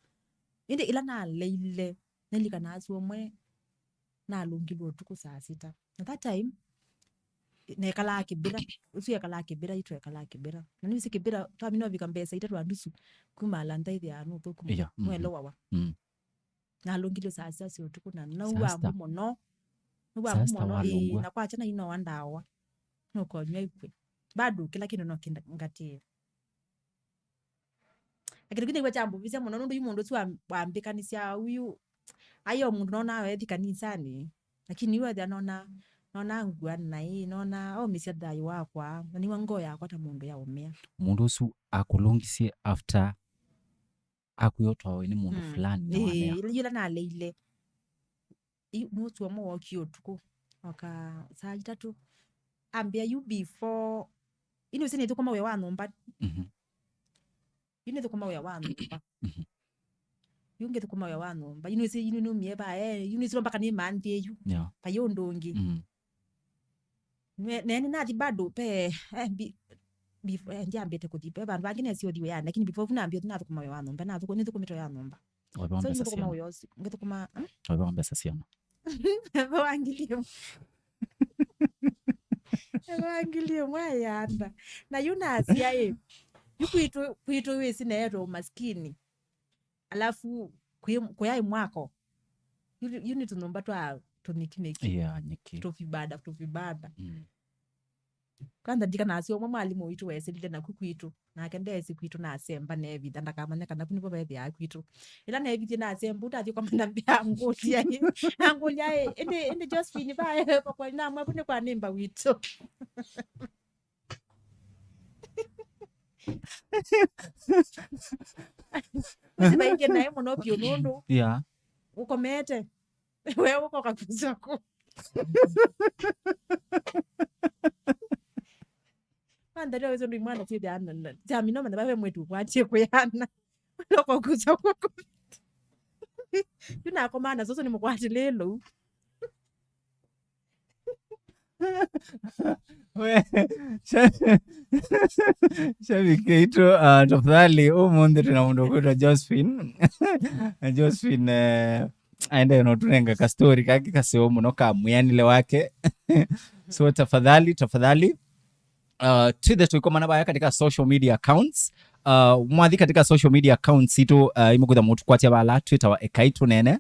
Ĩndĩ ĩla naleile, nelikanaa sua ũmwe, nalũngilwe ũtukũ saa sita. Na that time, nekalaa Kĩbĩra, ũsu ekalaa Kĩbĩra, itwekalaa Kĩbĩra. Na nĩwĩsĩ Kĩbĩra, twamina ũvika mbesa itatũ na nusu, kuma Atlanta ĩthĩaa nũthũku mũno. Yeah, mhm. Nũelewawa. Mm. Nalũngilwe saa sita sya ũtukũ na naua vu mũno. Naua vu mũno, ĩĩ, na kwakya nainoa ndawa. Nũkonywa ikw'e. Bado kĩla kĩndũ no kĩngatĩe. Na kĩndũ kĩu nĩw'a kyambũvisya mũno, nũndũ yu mũndũ ũsu wa-, wambĩkanĩsya ũyu, ai o mũndũ nona wethi kanisanĩ, lakini yu wethĩa nona, nona ngua naĩ, nona aũmĩsya thayũ wakwa, na nĩw'a ngoo yakwa ta mũndũ yaũmĩa. Mũndũ ũsu akũlũngisye after akwĩa ũtwawe nĩ mũndũ, mm, fulani na, ĩĩ, walea. Ĩla, ĩla naleile. Yu nũsu ũmwe wookie ũtukũ. Oka saa itatũ. Ambĩa yu before. Yu nĩwĩsĩ nĩthũkũma wĩa wa nyũmba. Mhm. Yu nĩthũkũma wĩa wa nyũmba. Mhm. Yu ngĩthũkũma wĩa wa nyũmba. Yu nĩwĩsĩ yu nĩnumie va, eh, yu nĩsĩ mpaka nĩmanthie yu. Yeah. Vai ũndũ ũngĩ. Mhm. Nwe-, nene nathi bado pe, eh, bi-, before, eh, ndiambĩte kũthi. Pe vandũ vangĩ nesi ũthi wĩanĩ, lakini before vu nambia nathũkũma wĩa wa nyũmba, nathũkũ-, nĩthũkũmĩte wĩa wa nyũmba. Wavewa mbesa syana? So, nĩthũkũma wĩa ũsu, ngĩthũkũma, hmm? Wavewa mbesa syana? Wavewa ngili ĩmwe. Wavewa ngili ĩmwe ayanda. Na yu nasya ĩ, yu kwitũ, kwitũ wĩsĩ neetwa ũmaskini. Alafu kwĩ, kũyaĩ mwako. Yu, yu nĩ tũnyũmba twa tũnikiniki. Yeah, nyeki. Tũvibanda, tũvibanda. Mm. Kwanza ndikanasya ũmwe mwalimũ witũ wesilile naku kwitũ. Nake ndeesĩ kwitũ nasemba neevitha, ndakamanya kana ku nĩvo vethĩaa kwitũ. Ĩla neevithie nasemba, ũtathi ũkamanya mbĩa ngũlya ĩ. Angũlya ĩ, ĩndĩ, ĩndĩ Josephine, vae, vakwa namwe, ku nĩ kwa nĩmba witũ. Ũsivaithye naĩ mũno vyũ nũndũ Yeah. ũkomete. We ũkoka kusa kũ? Mandhari ya wezo ndio mwana sio jana. Jamino mana bawe mwetu kwatie kuyana. Loko kusa kũ? Tunakomana sasa ni mkwati lelo. We, sha- shabiki itũ, uh, tafadhali ũmũnthĩ twĩna mũndũ ũkwĩtwa Josephine. Na Josephine, eh, aende no tũnenga ka story kake kaseo mũno ka mwĩanĩle wake. So tafadhali, tafadhali, uh, twĩthe tũikomana vaya katika social media accounts. Uh, mwathi katika social media accounts itũ, uh, imũkwĩtha mũtũkwatya vala twĩtawa Ekai Tũneene.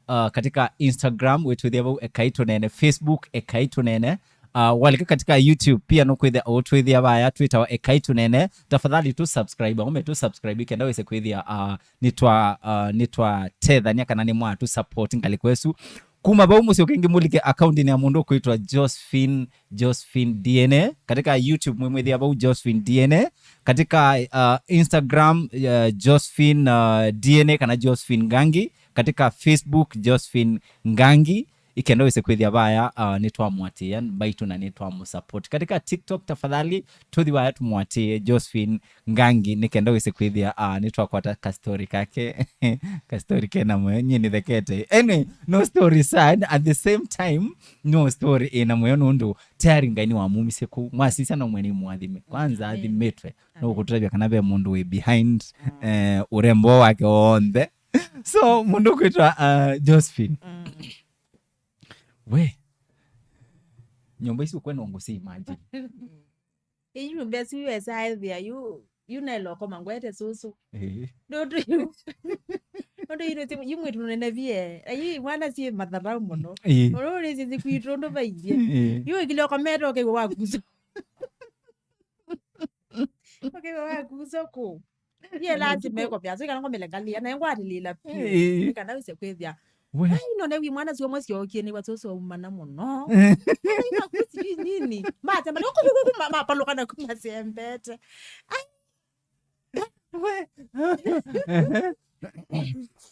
Uh, katika Instagram wĩtwĩthĩa vau Ekai Tũneene, Facebook Ekai Tũneene. Uh, walika katika YouTube pia nũkwĩthĩa ũtwĩthĩa vaya twĩtawa Ekai Tũneene. Tafadhali tu subscribe, aume tu subscribe kenda wĩse kwĩthĩa, uh, nĩtwa, uh, nĩtwatethania kana nĩ mwatũ support ngalĩko ĩsu. Kuma vau mũsyoke ĩngĩ mũlike account-inĩ ya mũndũ ũkwĩtwa Josephine, Josephine D N A. Katika YouTube mwĩmwĩthĩa vau Josephine D N A. Katika, uh, Instagram, uh, Josephine, uh, D N A kana Josephine Ngangi. Katika Facebook, Josephine Ngangi. Ikenda wĩse kwĩthĩa vaya, uh, nĩtwamũatĩĩa mbaitũ na nĩtwamũsupport. Katika TikTok, tafadhali, tũthi vaya tũmũatĩĩe Josephine Ngangi, nĩ kenda wĩse kwĩthĩa, ah, nĩtwakwata ka story kake. Ka story kena mũyo, nyie nĩthekete. Anyway, no story sad, at the same time, no story ĩna mũyo nũndũ tayari Ngai nĩwamumisye kũu. Mwasisya no mwene imwathime. Kwanza Amen. Athimĩtwe. No Amen. Gũtũtavya kana ve mũndũ wĩ behind, Mm. eh, ũrembo wake wonthe. So, mũndũ kwĩtwa, ah, Josephine. Mm. We. Nyũmba isu kwena ngũsĩ imagine. Ĩyu nyũmba ĩsu yu esa ethĩa yu, yu naĩla ũkoma ngwete sũsũ. Ĩĩ. Nũndũ yu, nũndũ yu nũti, yu mwĩtu mũnene vie. Ayi, mwana si matharau mũno. Ĩĩ. Ũrũ ũrĩ sisi kwitũ ũndũ vaiye. Ĩĩ. Yu ĩkile ũkomete ũkĩwa wakuso. Ũkĩwa wakuso kũ? Ye lazima ĩkomea. So, kana ngomele ngalia, na ngwatilila pia. Ĩĩ. Kana wĩse kwĩthĩa. We. Ai, no, newi mwana sio mwe sio kieni wa soso umana mũno. Ai, na kusi nini? Mate, mate, kuku, kuku, ma, ma, palo kana kuma sembete. Ai. We.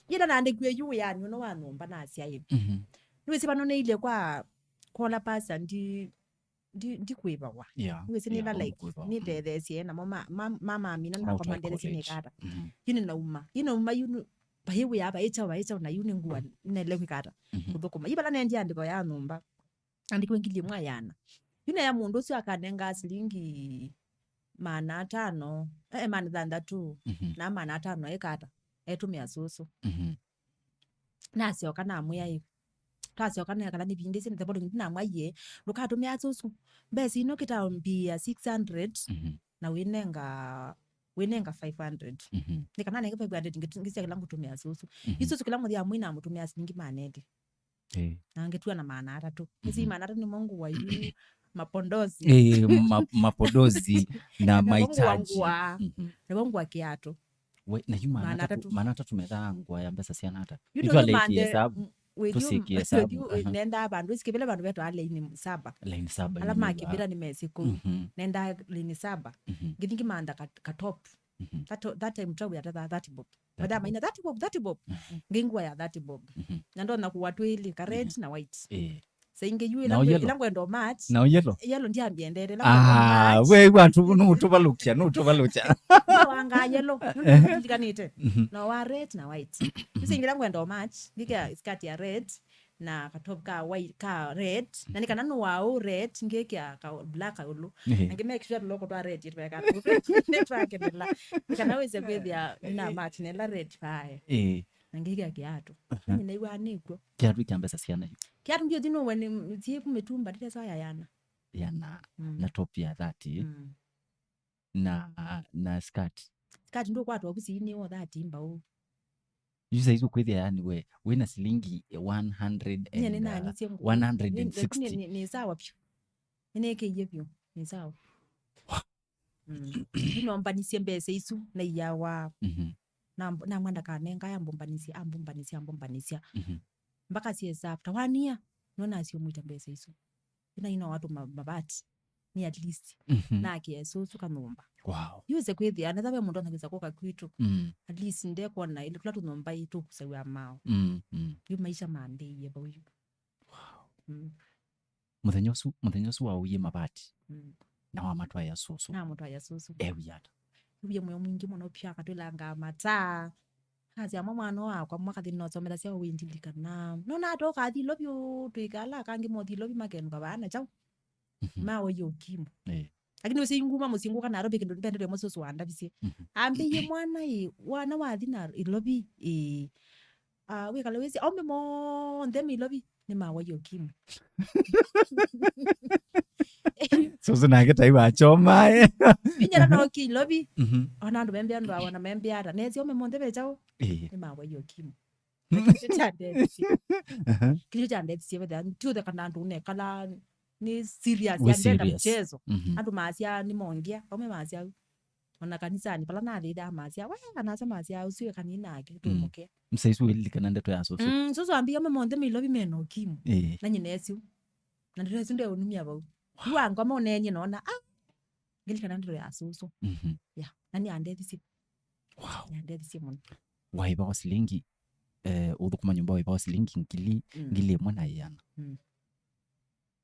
Yenda na ndikwe yu yani, no wa nyũmba na cia hivi. Mhm. Nĩwĩsĩ vano neile kwa kola pasa ndi, ndi, ndikwĩvawa. Yeah, nĩwĩsĩ yeah, nĩva like, nĩtetheesie namo ma, ma, ma, ma mina na komandele sini kata. Mhm. Yu nĩnauma. Yu nauma yu nĩ, vai wĩa, vai chao, vai chao, na yu nĩ ngua, nele kwĩkata. Mhm. Kũthũkũma. Yu vala nendie andĩko ya nyũmba. Andĩkwe ngili ĩmwe ayana. Yu na ya mũndũ ũcio akanenga silingi maana atano, eh, maana thanthatũ, Mhm. na maana atano ekata. Etũmĩa sũsũ. Mhm. Nasyoka namwĩa ĩ. Twasyoka nekala nĩvindĩsye nĩthe bado ndinamwaiye, ndũkatũmĩa sũsũ. Mbesa ino kĩtambia six hundred, Mhm. na wĩnenga, wĩnenga five hundred. Mhm. Nĩ kana nenge five hundred ngĩ-, ngĩsya kĩla ngũtũmĩa sũsũ. Mhm. Yu sũsũ kĩla mũthya mwĩ namũtũmĩa silingi maana elĩ. Eh. Na ngĩtua na maana atatũ. Nĩsi Mhm. maana atatũ nĩmo ngũa yu mapondozi. Eh, ma-, mapondozi na Nĩmo ngũa mahitaji. Ngũa. Mhm. Nĩmo ngũa kiatũ. We, na yu maana maana atatũ, atatũ. Maana atatũ methaa ngũa ya mbesa siana ata? Yu yu tũlĩkie mande, hesabu. M-, we, yu tũsikie m-, hesabu. Yu, aha. Nenda vandu, sikivila vandu vetwa laini saba. Laini saba. Ala yu makivila nĩ mesi kũu. Mhm. Nenda laini saba. Mhm. Ngĩthi ngĩmantha ka, ka top. Mhm. That, that time top ya thirty bob. Thirty bob. Madam, ina thirty bob, thirty bob. Mhm. Ngĩngũa ya thirty bob. Mhm. Na ndona kuwa twĩlĩ, ka red Mhm. na white. Eh. Sa ingĩ yu Na ila ngwe-, yellow? Ila ngwenda match. Na yellow? Yellow ndiambiendete, ila ngwenda Ah, match. We, watu, nũtũvalũkya, nũtũvalũkya. Wanga yellow, nĩndilikanĩte. Mhm. No wa red na white. Yu sa ingĩ ila ngwenda match, ngĩkĩa skirt ya red, na ka top ka white, ka red. Na nĩ kana nĩ wa ũ red, ngĩkĩa ka black ũlũ. Ehe. Na ngĩ make sure tũloko twa red, tweka tũ-, nĩ twakenela. Nĩ kana wĩse kwĩthĩa na match nela red pae. Eh. Na ngĩkĩa kiatũ. Aha. Nĩ naiwa nĩkw'o. Kiatũ kya mbesa siana yu? Kiatũ ndio thino wene, si ku mitumba, ndite sa ya yana. Yana. Mm. Na top ya thirty. Mm. Na, na skirt. Skirt ndio kwatwa kusi ni o thirty mbao. Yu saizi ũkwĩthĩa yani we, wĩna silingi one hundred and, Nye nĩ uh, nani sie ngũ-, one hundred and sixty. Nĩ, nĩ, nĩ sawa pyu. Nĩ nĩkĩie pyu. Nĩ sawa. Mm. Yu nombanisye mbesa isu na iyawa. Mhm. Na, namwenda kanenga ambumbanisye, ambumbanisye, ambumbanisya. Mhm. Mpaka syesa after one year, no nasyo mwita mbesa isu. Ina ina watu ma-, mabati. Ni at least. Mhm. Na ke susu kanyumba. Wow. Yuze kwithia, na tabe mundu anaweza kuka kwitu. Mm. At least nde kuona ile kula tunyumba itu kusawa mao. Mm, mm. Yu maisha mambie bau yu. Wow. Mm. Mũthenya ũsu, mũthenya ũsu wauie mabati. Mm. Na wamatwaĩa susu. Na mũtwaĩa susu. Ewie ata? Ewie mũyo mwingĩ mũno pia, akatwĩlanga mataa. Asya, "Mwa mwana wakwa, mwakathi nosomethasya ũwĩndilikana. Nona ata ũkathi Ilovi ũ-, twĩkala kangĩ mothi Ilovi makenũka vaa na kyaũ." Mhm. Mawaie ũkimu. Eh. Lakini ũsĩ inguma mũsyĩ ngũka Nairobi kĩndũ mbendete mũsusu wandavisye. Mhm. Ambĩie, "Mwana ĩ, wana wathi na Ilovi ĩ, ah, wĩkala wĩsĩ, aume monthe me Ilovi nĩ mawaie ũkimu." Susu nake tai wachomae. Vinya na noki Ilovi. Mhm. Ona andũ membea andũ awa na membea ata. Nesi aume monthe me kyaũ? Eh. Nĩ mawaie ũkimu. Kĩu kyandethisye. Aha. Kĩu kyandethisye, wetha, tiũthe kana andũ unekala nĩ serious, wĩ ya ndenda serious. Mchezo. Mhm. Andũ masya nĩ mongia, aume masya, ona kanisani, pala nathĩthaa masya, "We, anasya masya, ũsu e kanini nake, mm, tũmũke." Msaisu wĩlilikana ndeto ya susu. Mm, susu ambia, "Aume monthe me Ilovi mena ũkimu." Eh. Na nyina esu. Na ndeto esu ndeũnumia vau. Wow. Yu angoma ũneenyie nona, ah, ngilikana ndeto ya susu. Mhm. Yeah, na nĩandethisye. Wow. Nĩandethisye mũno. Waĩvawa silingi, eh, ũthũkũma nyũmba waĩvawa silingi ngili, mm, ngili ĩmwe na ĩana. Mm.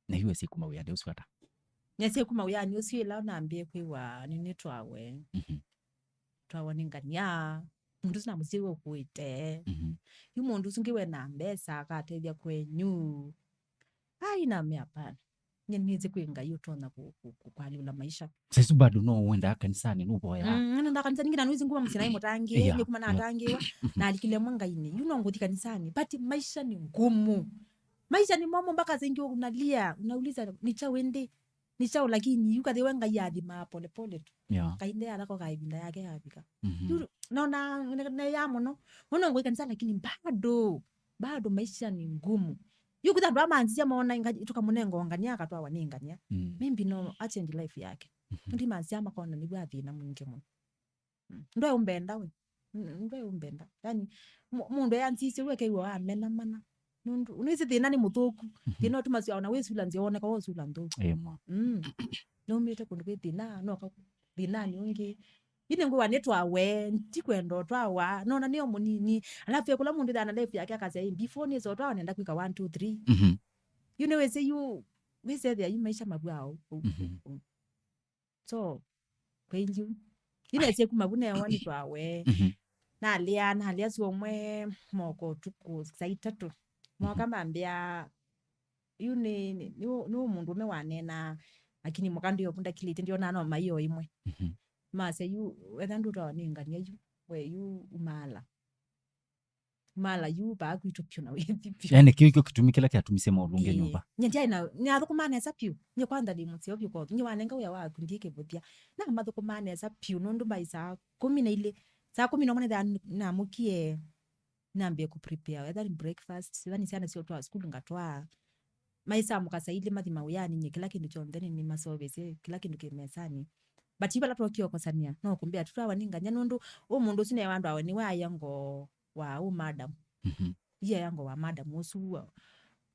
Na yu esi kuma wĩanĩ ũsu ata? Nesi kuma wĩanĩ ũsu ĩla nambie kwĩwa nĩ, nĩtwawe. Mhm. Twawa nĩ ngania. Mũndũ ũsu namũsye we ũkũĩte. Mhm. Yu mũndũ ũsu ngĩwe na mbesa akatethya kwenyu. Ai, name hapana. Nye nĩnĩsĩ kwĩ Ngai ũtonya kũ-, kũ-, kũ-, kũalyũla maisha. Saisu bado no wendaa kanisani, nũvoyaa? Mm, nenda kanisani, ngina nũizi nguma mũsyĩ naĩ mũtangĩĩe, yeah, nĩ kuma, yeah, natangĩĩwa, mhm, nalikile mwa Ngainĩ. Yu no ngũthi kanisani, but maisha ni ngumu. Maisha ni momo mpaka saa ingĩ unalia, unauliza, "Ni chao ende? Ni chao?" Lakini yu kathiwe Ngai athimaa pole pole tu. Yeah. Ngai nde alako ka ĩvinda yake yavika. Mhm. Yu, nona, ne, ne ya mũno. Mũno ngũthi kanisa, lakini bado, bado maisha ni ngumu. Yu kwĩtha andũ amanzisya mona inga-, tũkamũnenga ngania akatwawa nĩ ngania. Mm. Maybe no achange life yake. Mhm. Ndi manzisya makona nĩw'a thĩna mwingĩ mũno. Mm. Ndwe ũmbenda we. Mm, ndwe ũmbenda. Yani, mu-, mũndũ eanzisye we keiwa wamena mana. Nũndũ, nĩsĩ thĩna nĩ mũthũku. Mhm. Thĩna ũtuma sya ona wĩsula nzĩa woneka wosula nthũku. Ĩmwe. Mm. Naumĩte kũndũ kwĩ thĩna, noka thĩnanĩ ũngĩ. Ĩndĩ ngwĩwa nĩtwawe, ndikwenda ũtwawa, nona nĩo mũnini. Alafu ekũla mũndũ ethĩwa na life yake akasya, "Ĩ, before nĩsa ũtwawa nenda kwĩka one, two, three." Mhm. Yu nĩwĩsĩ yu, wĩsethĩa yu maisha mavw'aa ũu, ũu, mhm, ũu. So, kweli yu. Yu nesye kuma vu newa nĩtwawe. Mhm. Nalĩa, nalĩa syo ũmwe moko ũtukũ saa itatũ. Moka, mhm, mambĩa, yu nĩ, nĩ, nĩ, nĩ mũndũũme waneenaa, lakini mũka ndĩ ovu ndakilĩte, ndĩonaa no maio ĩmwe. Mhm. Masya, yu, wetha ndũtawa nĩ ngania yu, we yu umaala. Umaala yu, paa kwitũ piũ na wĩthi piũ. Yani, kĩu kĩo kĩtumi kĩla kĩatumisye maũlũnge, ĩĩ, nyũmba. Nye ndyaĩ na, nĩathũkũmaa nesa piũ. Nye kwanza ndĩ mũseo vyũ kothu. Nye wanenga wĩa waku, ndiĩ kĩvũthya. Na mathũkũmaa nesa piũ, nũndũ mbaĩ saa kũmi na ilĩ. Saa kũmi na ũmwe nĩthaa namũkie. Nambie kũ prepare, either ni breakfast, either ni syana syo twaa sukulu ngatwaa. Maisamũka saa ilĩ mathi mawĩanĩ, nye kĩla kĩndũ kyonthe nĩ, nĩmaseũvĩsye, kĩla kĩndũ kĩ mesani. But yu vala twokie ũkosania, no kũmbĩa tu twawa nĩ ngania, nũndũ ũ mũndũ ũsu newa ndwawe nĩwe aĩa ngoo wa ũ madam. Mhm. Iye aĩa ngoo wa madam ũsu wa,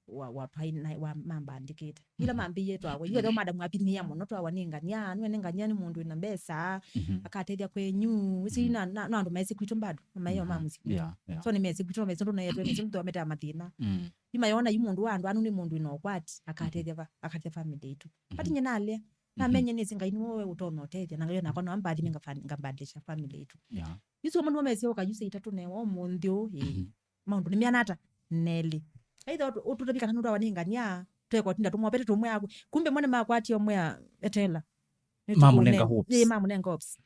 wa, wa twaĩ na, wa mambandĩkĩte. Ila, mhm, mambĩie twawa, yu ethĩwa madam apinia mũno twawa nĩ ngania, nĩwe nĩ ngania nĩ mũndũ wĩna mbesa, mhm, akatethya kwenyu. Ũsi, mhm, na, na, no andũ mesi kwitũ bado, na maĩo ma, yeah, mũsyĩ kwitũ. Yeah, yeah. So nĩ mesi kwitũ, no mesi ndũ naetwe, mesi ndũ amete mathĩna. Mm. Yu mayona yu mũndũ wa andũ anu nĩ mũndũ wĩna ũkwati, akatethya, mhm, va, akatethya family itũ. But, mhm, nye nalea, mhm, namenye nĩsĩ Ngai nĩwe ũtonya ũtethya, na Ngai onakwa no ambathi nĩ ngabadilisha family itũ. Yeah. Yu sio mũndũ mesi ũka yu saa itatũ newa ũmũnthĩ ũũ, ĩĩ. Mhm. Maũndũ nĩmeana ata? Nelĩ. Either ũtũ-, ũtũtavye kana nũtwawa nĩ ngania, twekwa tinda tũmwopete tũmwe akwe. Kumbe mone makwatie ũmwe a etela. Mamũnenga hopes. Ĩĩ, mamũnenga hopes.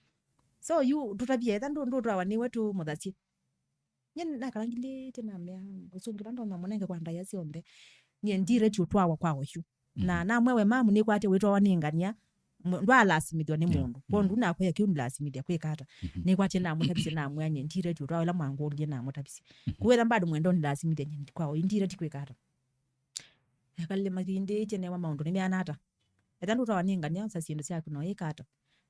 So, yu tũtavye, etha ndũ-, ndũtwawa nĩwe tũmũthasye. Nye nakalangilĩte namea, ũsũngĩla ndonya mũnenge kwa ndaĩa syonthe. Nye ndireti ũtwawa kwa ũyu. Na, mhm, namwe we mamu nĩkwatya wĩtwawa nĩ ngania, mũ-, ndwalasimithwa nĩ, yeah, mũndũ. Kwondũ, mm, nakwĩa kĩu ndĩlasimithya kwĩka ata. Mhm. Nĩkwatya namũtavisye namwĩa nye ndireti ũtwawa ĩla mwangũlilye namũtavisye. Mhm. Kũwetha bado mwenda ũnĩlasimithya nye kwa ũyu ndireti kwĩka ata. Ekalile mathindĩtye newa maũndũ nĩmeana ata. Ethĩwa ndũtawa nĩ ngania, sa syĩndũ syaku no ĩkata.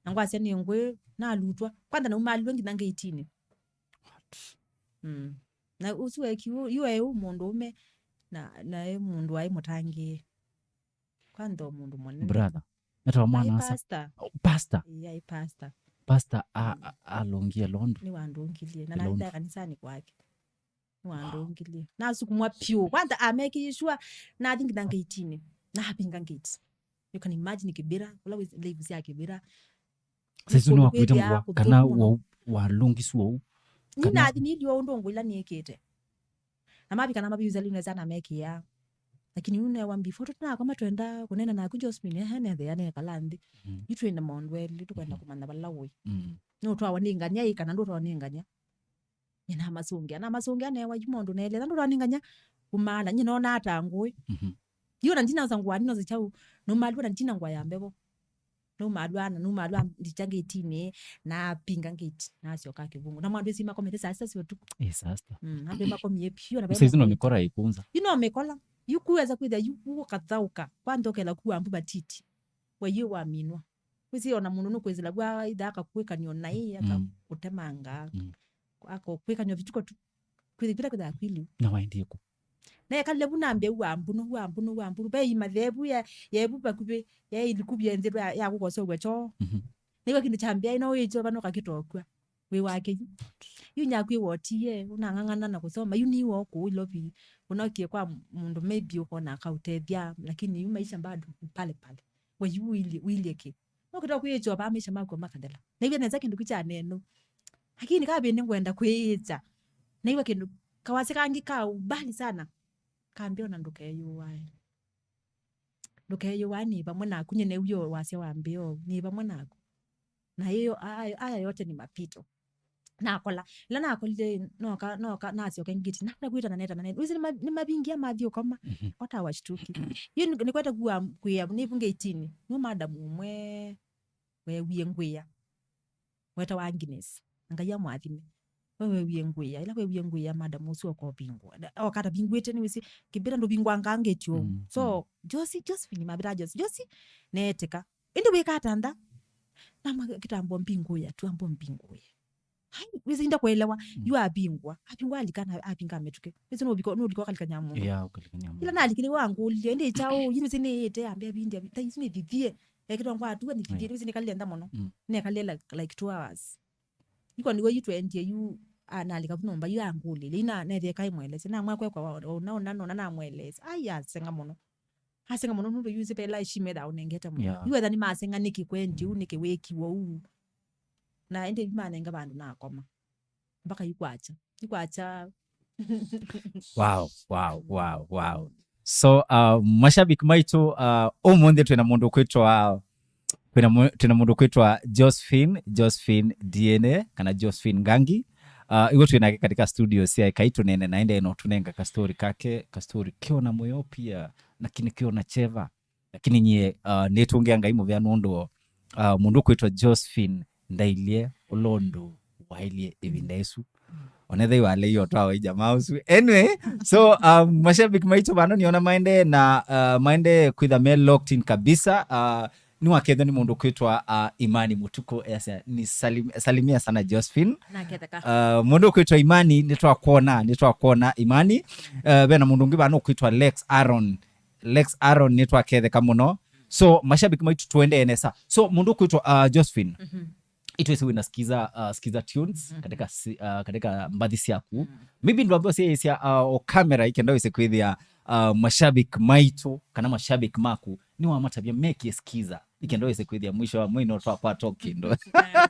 Na ngwasya nĩ ngwĩ, nalutwa. Kwantha naumalilwe nginya ngeitinĩ. What? Mm. Na ũsu wekiwe, yu e ũ mũndũũme, na, na e mũndũ waĩ mũtangĩĩe. Kwantha o mũndũ mũnene. Brother. Etawa mwana asa. Pastor. Oh, pastor. Ĩĩ, aĩ pastor. Pastor a, mm, a, alũngie londu. Nĩwandũngilie. Na londu. Naenda kanisanĩ kwake. Nĩwandũngilie. Wow. Nasukumwa piũ. Kwantha amekĩie sure, nathi nginya ngeitinĩ. Napinga ngati. You can imagine kĩbĩra, ũla wĩ live sya kĩbĩra. Saisu nĩwakwĩte ngũa kana kũthũkũma. Wau walũngiswe ũu? Nĩ kana nathi nĩndio ũndũ ngũila nĩkĩte. Na mavika na maviuza lino sana mekĩa. Lakini yu newa before tũtinakoma twenda kũnena naku Josephine, ehe, nethĩa nekala nthĩ. Mm. Yu twĩ na maũndũ elĩ tũkwenda, mm-hmm, kũmanya vala ũĩ. Mm. Nũtwawa nĩ ngania ĩ kana ndũtwawa nĩ ngania? Nyie namasũngĩa, namasũngĩa newa yu maũndũ neelĩ. Ethĩwa ndũtwawa nĩ ngania, ũmaala, nyie nonaa ta ngũĩ. Mhm. Yu na ndinauza ngũa, ndinauza chau, naumalw'a na ndina ngũa ya mbevo. Naumalw'a na, naumalw'a ndikya ngeitinĩ, napinga ngati, nasyoka kĩvungũ. Na mwandu ĩsi makomete saa sita sya ũtukũ. Eh, saa sita. Mm, andũ makomie piũ na. Saizi no makomete. Mĩkola ĩkũnza. Yu no mĩkola. Yu kuweza kwĩthĩa, yu kũkathaũka. Kwantha ũkela kuwa mbu matiti. Waiyo waminwa. Wĩsĩ ona mũndũ nũkwĩsĩla vwa itha akakwĩkany'o naĩ, mm, akakũtemanga. Mm. Akakwĩkany'o vituko tu. Kwĩthĩ vila kwĩthaa kwiliu. Na waendie kũ? Nekalile vu nambĩa ua mbunu, ua mbunu, ua mbunu. Ve imathevu ya, yevu vakuvĩ, ya iliku vyenthĩlwe ya, ya kũkosewa choo. Mhm. Nĩw'a kĩndũ kyambĩa ino wĩkyo vano kakĩtokw'a. Wĩ wake yu. Yu nyakwĩ wotie, ũnang'ang'ana na kũsoma. Yu niwo kũu Ilovi. Ũnokie kwa mũndũ maybe ũkona akaũtethya, lakini yu maisha bado pale pale. We yu wĩilyĩ, wĩilyĩ kĩ? Nũkĩta kwĩĩkya vaa maisha maku makathela. Naĩw'a nesa kĩndũ kĩu kya neno. Lakini kavĩndĩ ngwenda kwĩĩkya. Naĩw'a kĩndũ kawasya kangĩ ka umbali sana. Kambĩa ona ndũkeyũae. Ndũkeyũae nĩ vamwe naku, nyie nĩw'o wasya wambĩa ũu. Nĩ vamwe naku. Na hiyo, haya, haya yote ni mapito. Nakola. Ĩla nakolile, noka, noka, nasyoka ngati. Nanda kwĩtana netana nene. Wĩsĩ nĩma-, nĩmavingia mathi ũkoma. Mhm. Watawashtuki. Yu nĩ-, nĩkwete kuwa kwĩa, nĩvu ngeitinĩ. Nĩ madam ũmwe weewie ngwĩa. Wetawa Agnes. Ngai amwathime. We weewie ngwĩa. Ĩla weewie ngwĩa, madam ũsu okovingwa. Okata vingwĩte nĩwĩsĩ. Kĩmbĩta ndũvingwangaa ngati ũu. Mm, so, mm. Josie, Josephine, mavĩta Josie. Josie, neetĩka. Ĩndĩ wĩka ata ntha? Nama kĩtambo mbingũya, tu ambo mbingũya. Hai, wĩsĩ inda kũelewa, mm, yu avingwa. Avingwa alika na avinga mĩtũkĩ. Wĩsĩ nũvika, nũlika ũkalika nyamũ. Yeah, ũkalika nyamũ. Ila nalikile wangũlile, ĩndĩ kyaũ, yinu sĩ nĩĩte, ambĩa vindi, ta isu nĩthithie. Ekĩtwa ngwa atua nĩthithie, yeah, wĩsĩ nĩkalile ntha mũno. Mm. Nekalile like, like two hours. Iko niwe yu twendie yu, a, nalika vu nyũmba, yu angũlile. Ina nethie kai mwelese. Na mwakwe kwa wa, ona, ona, ona, namwelese. Ai, asenga mũno. Asenga mũno nũndũ yu sipela heshima etha ũnengete mũno. Yeah. Yu etha nĩmasenga nĩkĩ kwendi ũu, nĩkĩ wĩkiwa ũu. Na ĩndĩ yu manenga vandũ nakoma. Mpaka yu kwakya. Yu kwakya. Wow, wow, wow, wow. So, uh, mashabiki maitũ, uh, ũmũnthĩ twĩna mũndũ kwĩtwa, twĩna mũ-, twĩna mũndũ kwĩtwa Josephine, Josephine D N A, kana Josephine Ngangi. Uh, iwe twĩ nake katika studio sya Ekai Tũneene na ende no tũnenga kastori kake, kastori kĩona mũyo pia, lakini kĩona cheva. Lakini nyie, uh, nĩtũngĩa Ngai mũvea nũndũ, uh, mũndũ kwĩtwa Josephine ndailye ũla ũndũ wailye ĩvinda ĩsu. Onethe iwaleio twawa ijamaa ũsu. Anyway, so, um, mashabiki maitũ vano niona maende na, uh, maende kwitha me locked in kabisa. Uh, nĩwakethwa nĩ mũndũ kwĩtwa, uh, Imani Mũtukũ, esa, ni salim-, salimia sana Josephine. Naketheka. Uh, mũndũ kwĩtwa Imani, nĩtwakwona, nĩtwakwona Imani. Uh, vena mũndũ ũngĩ vano kwĩtwa Lex Aaron. Lex Aaron, nĩtwaketheka mũno. So, mashabiki maitũ tũendee nesa. So, mũndũ kwĩtwa, uh, Josephine. Mhm. Itwĩsĩ wĩna Skiza, uh, Skiza Tunes, mhm, katika si-, uh, katika mbathi syaku. Mm. Maybe ndwambe ũsyaĩsya, uh, o camera ikenda wĩse kwĩthĩa, uh, mashabiki maitũ, kana mashabiki maku, nĩwamatavya mekie Skiza. Ikenda wĩse kwĩthĩa mwisho wa mwei no twakwata o kĩndũ. Ah.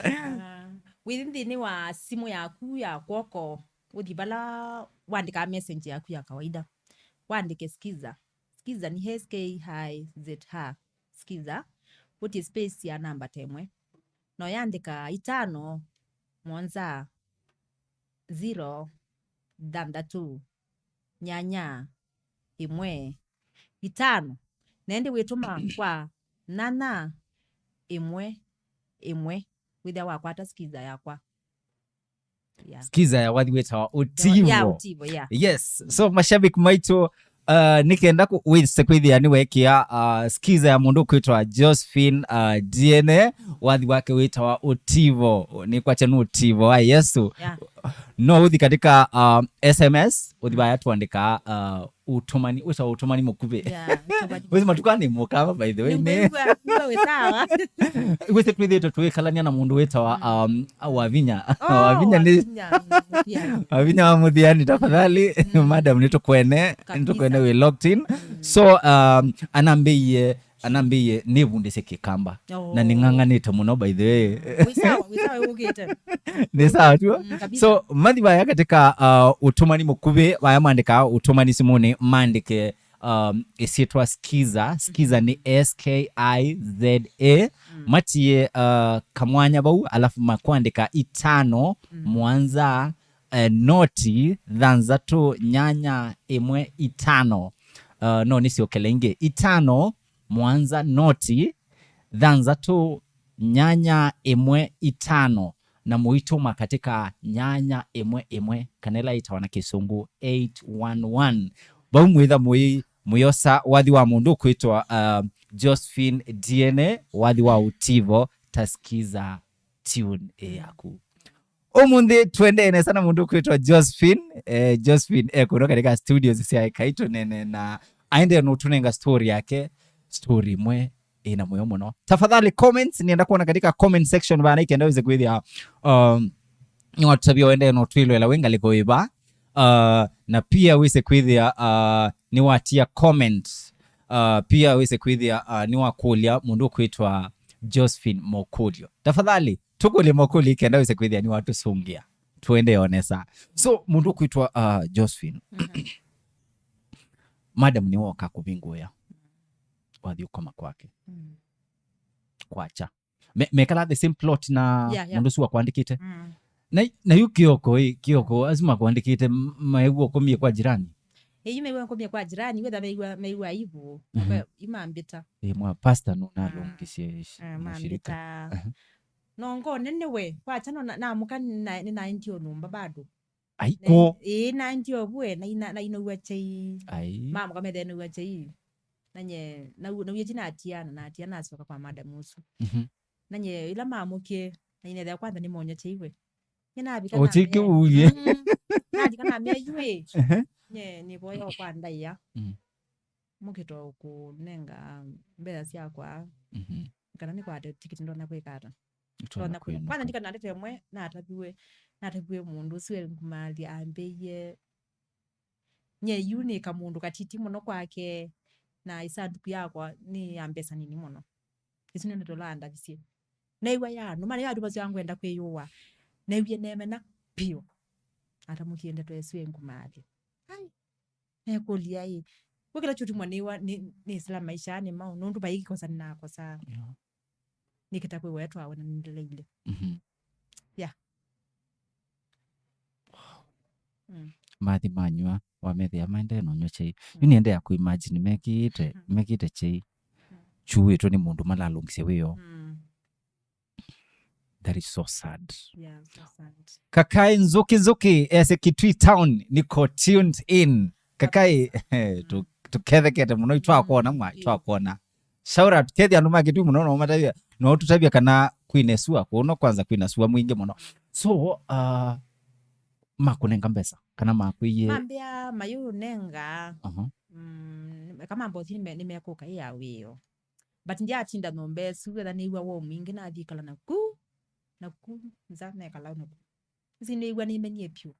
Ah. Wĩthi nthĩnĩ wa simũ yaku ya kwoko, ũthi vala wandĩkaa message yaku ya kawaida. Wandĩke Skiza. Skiza ni S K I Z H. Skiza. Ũtie space ya namba ta ĩmwe. Na ũyandĩka itano, mũonza, zero, thanthatũ, nyanya, ĩmwe, itano. Na ĩndĩ wĩtũma kwa nana, ĩmwe, ĩmwe. Wĩthĩa wakwata Skiza yakwa. Yeah. Skiza ya wathi wĩtawa Ũtivo. Yeah, Ũtivo, yeah. Yes. So, mashabiki maitũ, Uh, nĩ kenda kũ- wĩse kwĩthĩa nĩweekĩa uh, skiza ya mũndũ ũkwĩtwa Josephine uh, D N A, wathi wake wĩtawa Ũtivo. Nĩkwatya nĩ Ũtivo wa Yesu. Yeah. No ũthi katika uh, S M S, ũthi vaya tũandĩkaa uh, ũtũmani, wĩtawa ũtũmani mũkuvĩ. Yeah, ũtũmani. Wĩsĩ matukũ aa nĩ mũkava, by the way, nĩ Nĩngwĩw'a, ngwĩw'a wĩ sawa. Wĩsĩ twĩthĩĩtwe tũĩkalany'a na mũndũ wĩtawa um, Wavinya. Oh, Wavinya nĩ Wavinya, mm, yeah. Wavinya wa Mũthiani, tafadhali. Mm. Madam, nĩtũkwene, kabisa. Nĩtũkwene wĩ locked in. Mm. So um, anambĩie anambĩie nĩvundĩsye Kĩkamba. Oh. Na nĩng'ang'anĩte mũno, by the way. Wĩ sawa, wĩ sawa, ũkĩte. Nĩ sawa tu. Mm, kabisa. So mathi vaya katika uh, ũtũmani mũkuvĩ, vaya maandĩkaa ũtũmani simũnĩ, maandĩke um, ĩsyĩtwa Skiza. Skiza nĩ S K I Z A. Mm. Matie uh, kamwanya vau, alafu makwandĩka itano, mm, mũonza, eh, noti thanthatũ nyanya ĩmwe itano. Uh, no nĩsyokele ingĩ, itano mũonza noti thanthatũ nyanya ĩmwe itano, na mũitũma katika nyanya ĩmwe ĩmwe, kana ĩla ĩtawa na Kĩsũngũ eight one one. Vau mwĩtha mũi mũyosa wathi wa mũndũ ũkwĩtwa uh, Josephine D N A, wathi wa Ũtivo, ta Skiza tune ĩ yaku. Ũmũnthĩ tũendee nesa na mũndũ ũkwĩtwa Josephine. Eh, Josephine e kũno katika studios sya Ekai Tũnene, na aendee nũtũnenga story yake, story ĩmwe ĩna mũyo mũno. Tafadhali comments, nienda kuona katika comment section bana, ikenda wĩse kwĩthĩa um, nĩwatũtavya ũendee nũtwĩlwela wĩ ngalĩko ĩva. Uh, na pia wĩse kwĩthĩa uh, nĩwatia comment. Uh, pia wĩse kwĩthĩa uh, nĩwakũlya mũndũ ũkwĩtwa Josephine mokũlyo. Tafadhali tũkũlye mokũlyo ikenda wĩse kwĩthĩa nĩwatũsũngĩa. Tũendee o nesa. So mũndũ ũkwĩtwa uh, Josephine, madam nĩwoka kũvingũĩa, wathi ũkoma kwake. Mm. Kwakya. Me- mekala the same plot na Yeah, yeah. mũndũ ũsu wakwandĩkĩte. Mm. Na na yu Kioko ĩ, Kioko asu makwandĩkĩte m- maew'a ũkomie kwa jirani. Ĩyu mew'a ũkomie kwa jirani, wetha mew'a mew'a aibu. Mhm. Imambĩta. Ĩ mwa pastor nũnalũngisye ishi- Ah, mashirika. Mambĩta. Aha. No ngone nĩwe, kwakya no na- namũka nĩ na- nĩnaendie o nyũmba bado. Aiko. Ĩĩ, naendie o vue, na ina- na inaua chai. Ai. Mamũka methe naua chai. Nanye nau- nauie chai natia, na natia nasoka kwa madam ũsu. Mhm. Nanye ila mamũkie, na inethea kwanza nĩmonya chai we. Nye navika O chai namea- kĩu uie. Mm. Navika namea yu ĩ. Ehe. Nye nĩvoya o kwa ndaĩa. Mm. Mũkĩto kũnenga mbesa syakwa, mhm, kana nĩkwate tikiti ndonya kwĩka ata. Ndonya kwĩnũka. Kwanza ndikana ndete ĩmwe nataviwe, nataviwe mũndũ ũsu e ngũmaalya ambĩie, nye yu nĩ kamũndũ katiti mũno kwake, na ĩsanduku yakwa nĩ ya mbesa nini mũno. Ĩsu nĩ ndeto ĩla andavisye. Neew'a yanũma, nĩyo andũ masyo angwenda kwĩyũwa. Neewie nemena piũ. Atamũkie ndeto ĩsu e ngũmaalya. Ai. Nekũlya ĩ, we kĩla kyũtumwa nĩwa nĩ- nĩsĩla maisha nĩ mau, nũndũ vai kĩkosa nĩnakosaa. Yeah. Nĩkĩta kwĩw'a twawe na nĩndeleile. Mhm. Yeah. Mm. Mathi manywa, wamethĩa maendee nonywa chai. Mm. Yu nĩendea kũimagine mekĩĩte, mm, mekĩĩte chai. Mm. Chuĩtwe nĩ mũndũ malalũngisye wĩoo. Mm. That is so sad. Yeah, so sad. Kakai Nzuki Nzuki ese Kitui Town niko tuned in. Kakai, tu- tũkethekete mũno, itwakwona mwa, itwakwona. Shout out, kethi andũ ma Kitui mũno, no matavya, no tũtavya kana kwĩna sua, kuno kwanza kwĩna sua mwingĩ mũno. So, uh, makũnenga mbesa, kana makwĩie? Mambĩa mayũnenga, aha, mm, kama mbothi nĩme- nĩmekũka ĩ ya wĩo. But ndyatinda nyũmba ĩsu, wetha nĩw'a woo mwingĩ, nathi ĩkala naku, naku nza, nekala naku. Ĩsu nĩw'a nĩmenie vyũ.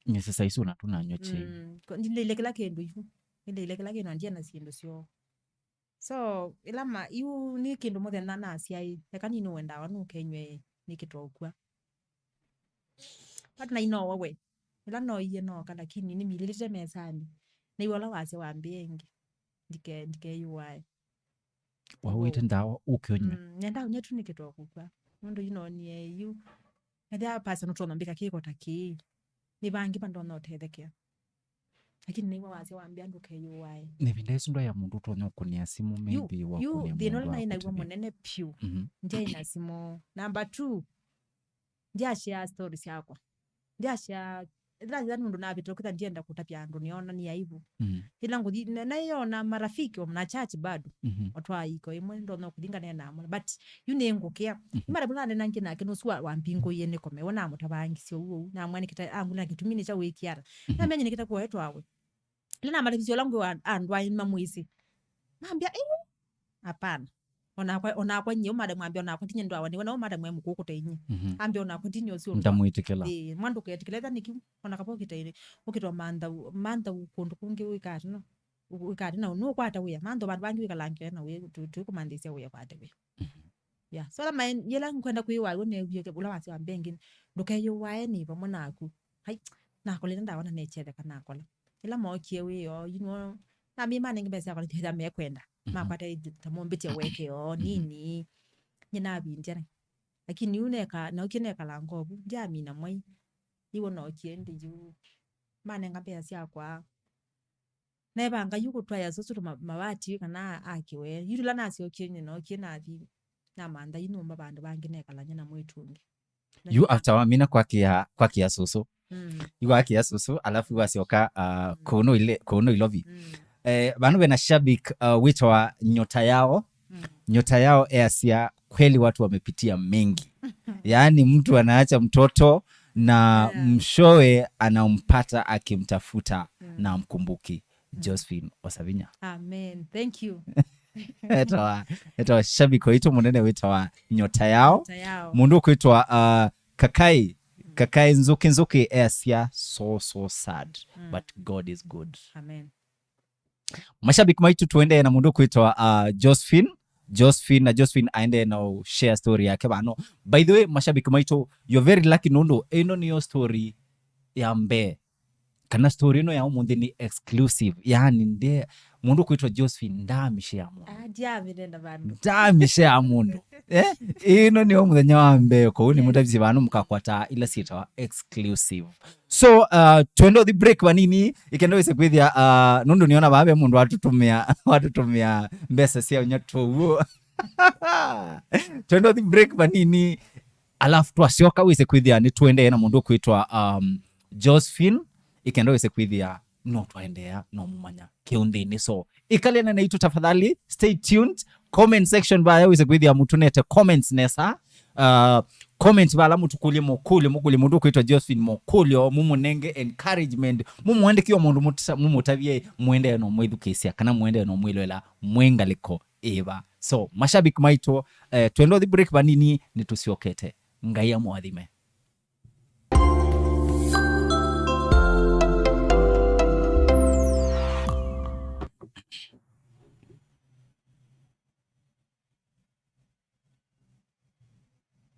Nĩsĩ saa isu ona tũnanywa chai. Mm, ko- ndilĩile kĩla kĩndũ yu. Ndilĩile kĩla kĩndũ, na ndiena syĩndũ syoo. So, ĩla ma- yu nĩ kĩndũ mũthenya nasyaĩ, eka nini wendawa nũkenywe nĩ kĩtokw'a. But nainowa we. Ĩla noiie nooka, lakini nĩmilĩlĩte mesanĩ. Nĩw'a ũla wasya wambĩe ĩngĩ. Ndike- ndikeyũae. Wawĩte ndawa ũke ũnywe. Mm, nenda ũnywe tu nĩ kĩtoo kũkw'a. Nũndũ yu noonie yu. Ethĩa pasa nũtonya mbĩka kĩko ta kĩĩ. Nĩ vangĩ vandonya ũtethekea. Lakini nĩw'a wasya wambĩa ndũkeyũae. Nĩ ĩvinda ĩsu ndwaĩa mũndũ ũtonya ũkũnĩa simũ, maybe wakũnĩa mũndũ wa kũtavya. Yu, yu thĩna ũla naĩ naw'o mũnene vyũ. Mhm. Ndyaĩ na simũ. Number two, ndyashare story syakwa. Ndyashare Ĩla yĩla nũndũ navĩtĩte kwĩtha ndienda kũtavya andũ, nĩona nĩ aibu. Mm. Ĩla ngũthi, na, na yona marafiki, o na church bado. Mhm. Otwaa iko ĩmwe, ndonya kũthi nganena namo. But yu nĩngũkĩa. Mhm. Nĩmarabula nena ngĩ nake, nũsu wa, wambingũie nĩkome. We namũtavangisye ũu ũu. Namwĩa nĩkĩta, angũlĩla kĩtumi nĩ kya wĩkĩa ata. Mhm. Namenya nĩkĩta kũetwawe. Ĩla namatavisye ũla ngwĩ wa andũ aĩ nĩmamwĩsĩ. Mambĩa, "Ĩĩ, hapana." Onakwa, onakwa nyie, ũmada mwambĩa, onakwa tinye ndwawa nĩwe, na ũmada mwe mũkũkũta inye. Mhm. Ambĩa, "Onakwa tinye ũcio ndwa." Ndamwĩtĩkĩla. Ĩĩ, mwa ndũketĩkĩla, ĩtha nĩkĩ, ona kava ũkĩta ĩrĩ, ũkĩtwa mantha, mantha kũndũ kũngĩ wĩkate no, wĩkate na nũkwata wĩa, mantha vandũ vangĩ wĩkalangĩle na wĩa, tũ-, tũikũmanthĩsya wĩa kwate wĩa. Mhm. Yeah. So, ala maĩ, yĩla nkwenda kwĩwa, wĩ newie ũla wasya wa mbee ngĩ, ndũkeyũwae nĩ vamwe naku. Hai, nakolile ndawa na nechetheka nakola. Ĩla mookie wĩoo, you know, nami manenge mbesa yakwa nĩtwĩtha mekwenda. Mhm. Makwata ĩndĩ ta mombĩtye weke oo, mhm, nini. Nye navindya. Lakini yu neka, nookie nekala ngovu, ndyamina mwai. Iwo nookie ndĩ yu. Manenga mbesa syakwa. Nevanga yu kũtwaĩa sũsũ tũ ma-, mawati kana akĩwe. Yu tũla nasyokie nyie nookie nathi. Namantha yu nyũmba vandũ vangĩ nekalany'a na mwĩĩtu ũngĩ. Na yu yu after wamina kwakĩa, kwakĩa sũsũ. Mm. Yu wakĩa sũsũ, alafu wasyoka, uh, mm, kũũ Nairobi, kũũ Nairobi. Mm. Eh, vanu vena shabik, uh, wĩtawa Nyota Yao. Mm. Nyota Yao easya, "Kweli watu wamepitia mengi." Yaani mtu anaacha mtoto na, yeah, mshoe anampata akimtafuta, mm, na amkumbuki. Mm. Josephine Osavinya. Amen. Thank you. Etawa, etawa shabiki waitũ mũnene wĩtawa Nyota Yao. Nyota Yao. Mũndũ ũkwĩtwa, uh, Kakai, mm, Kakai Nzuki Nzuki easya, "So, so sad, mm, but God is good." Amen. Mashabiki maitũ, tuendee na mũndũ ũkwĩtwa, uh, Josephine. Josephine, na Josephine aendee na share story yake vano. By the way, mashabiki maitũ, you're very lucky nũndũ ĩno nĩyo story ya mbee. Kana story ĩno ya ũmũnthĩ nĩ exclusive. Yaani, nde, mũndũ ũkwĩtwa Josephine ndaamĩshare mũndũ. Ah, ndiamĩnena vandũ. Ndaamĩshare mũndũ. Eh? Ĩno nĩyo mũthenya wa mbee, kũu nĩ mũtavisye vano mũkakwata ila syĩtawa exclusive. So, uh, twende ũthi break vanini, ĩkenda wĩse kwĩthĩa, uh, nũndũ nĩona vaa ve mũndũ watũtũmĩa, watũtũmĩa mbesa sya ũnya tũw'o. Twende ũthi break vanini, alafu twasyoka wĩse kwĩthĩa nĩtũendee na mũndũ ũkwĩtwa, um, Josephine, ĩkenda wĩse kwĩthĩa no twaendeea no mũmanya kĩũnthĩnĩ. So, ĩkalene naitũ tafadhali, stay tuned. Comment section vaya wĩse kwĩthĩa mũtũnete comments nesa. Uh, comment vala mũtũkũlye mokũlyo, mũkũlye mũndũ ũkwĩtwa Josephine mokũlyo, mũmũnenge encouragement, mũmũandĩkĩe o maũndũ mũta-, mũmũtavye, mũendee no mwĩthukĩĩsya, kana mũendee no mwĩloela mwĩ ngalĩko ĩva. So, mashabiki maitũ, eh, twenda ũthi break vanini, nĩtũsyokete. Ngai amũathime.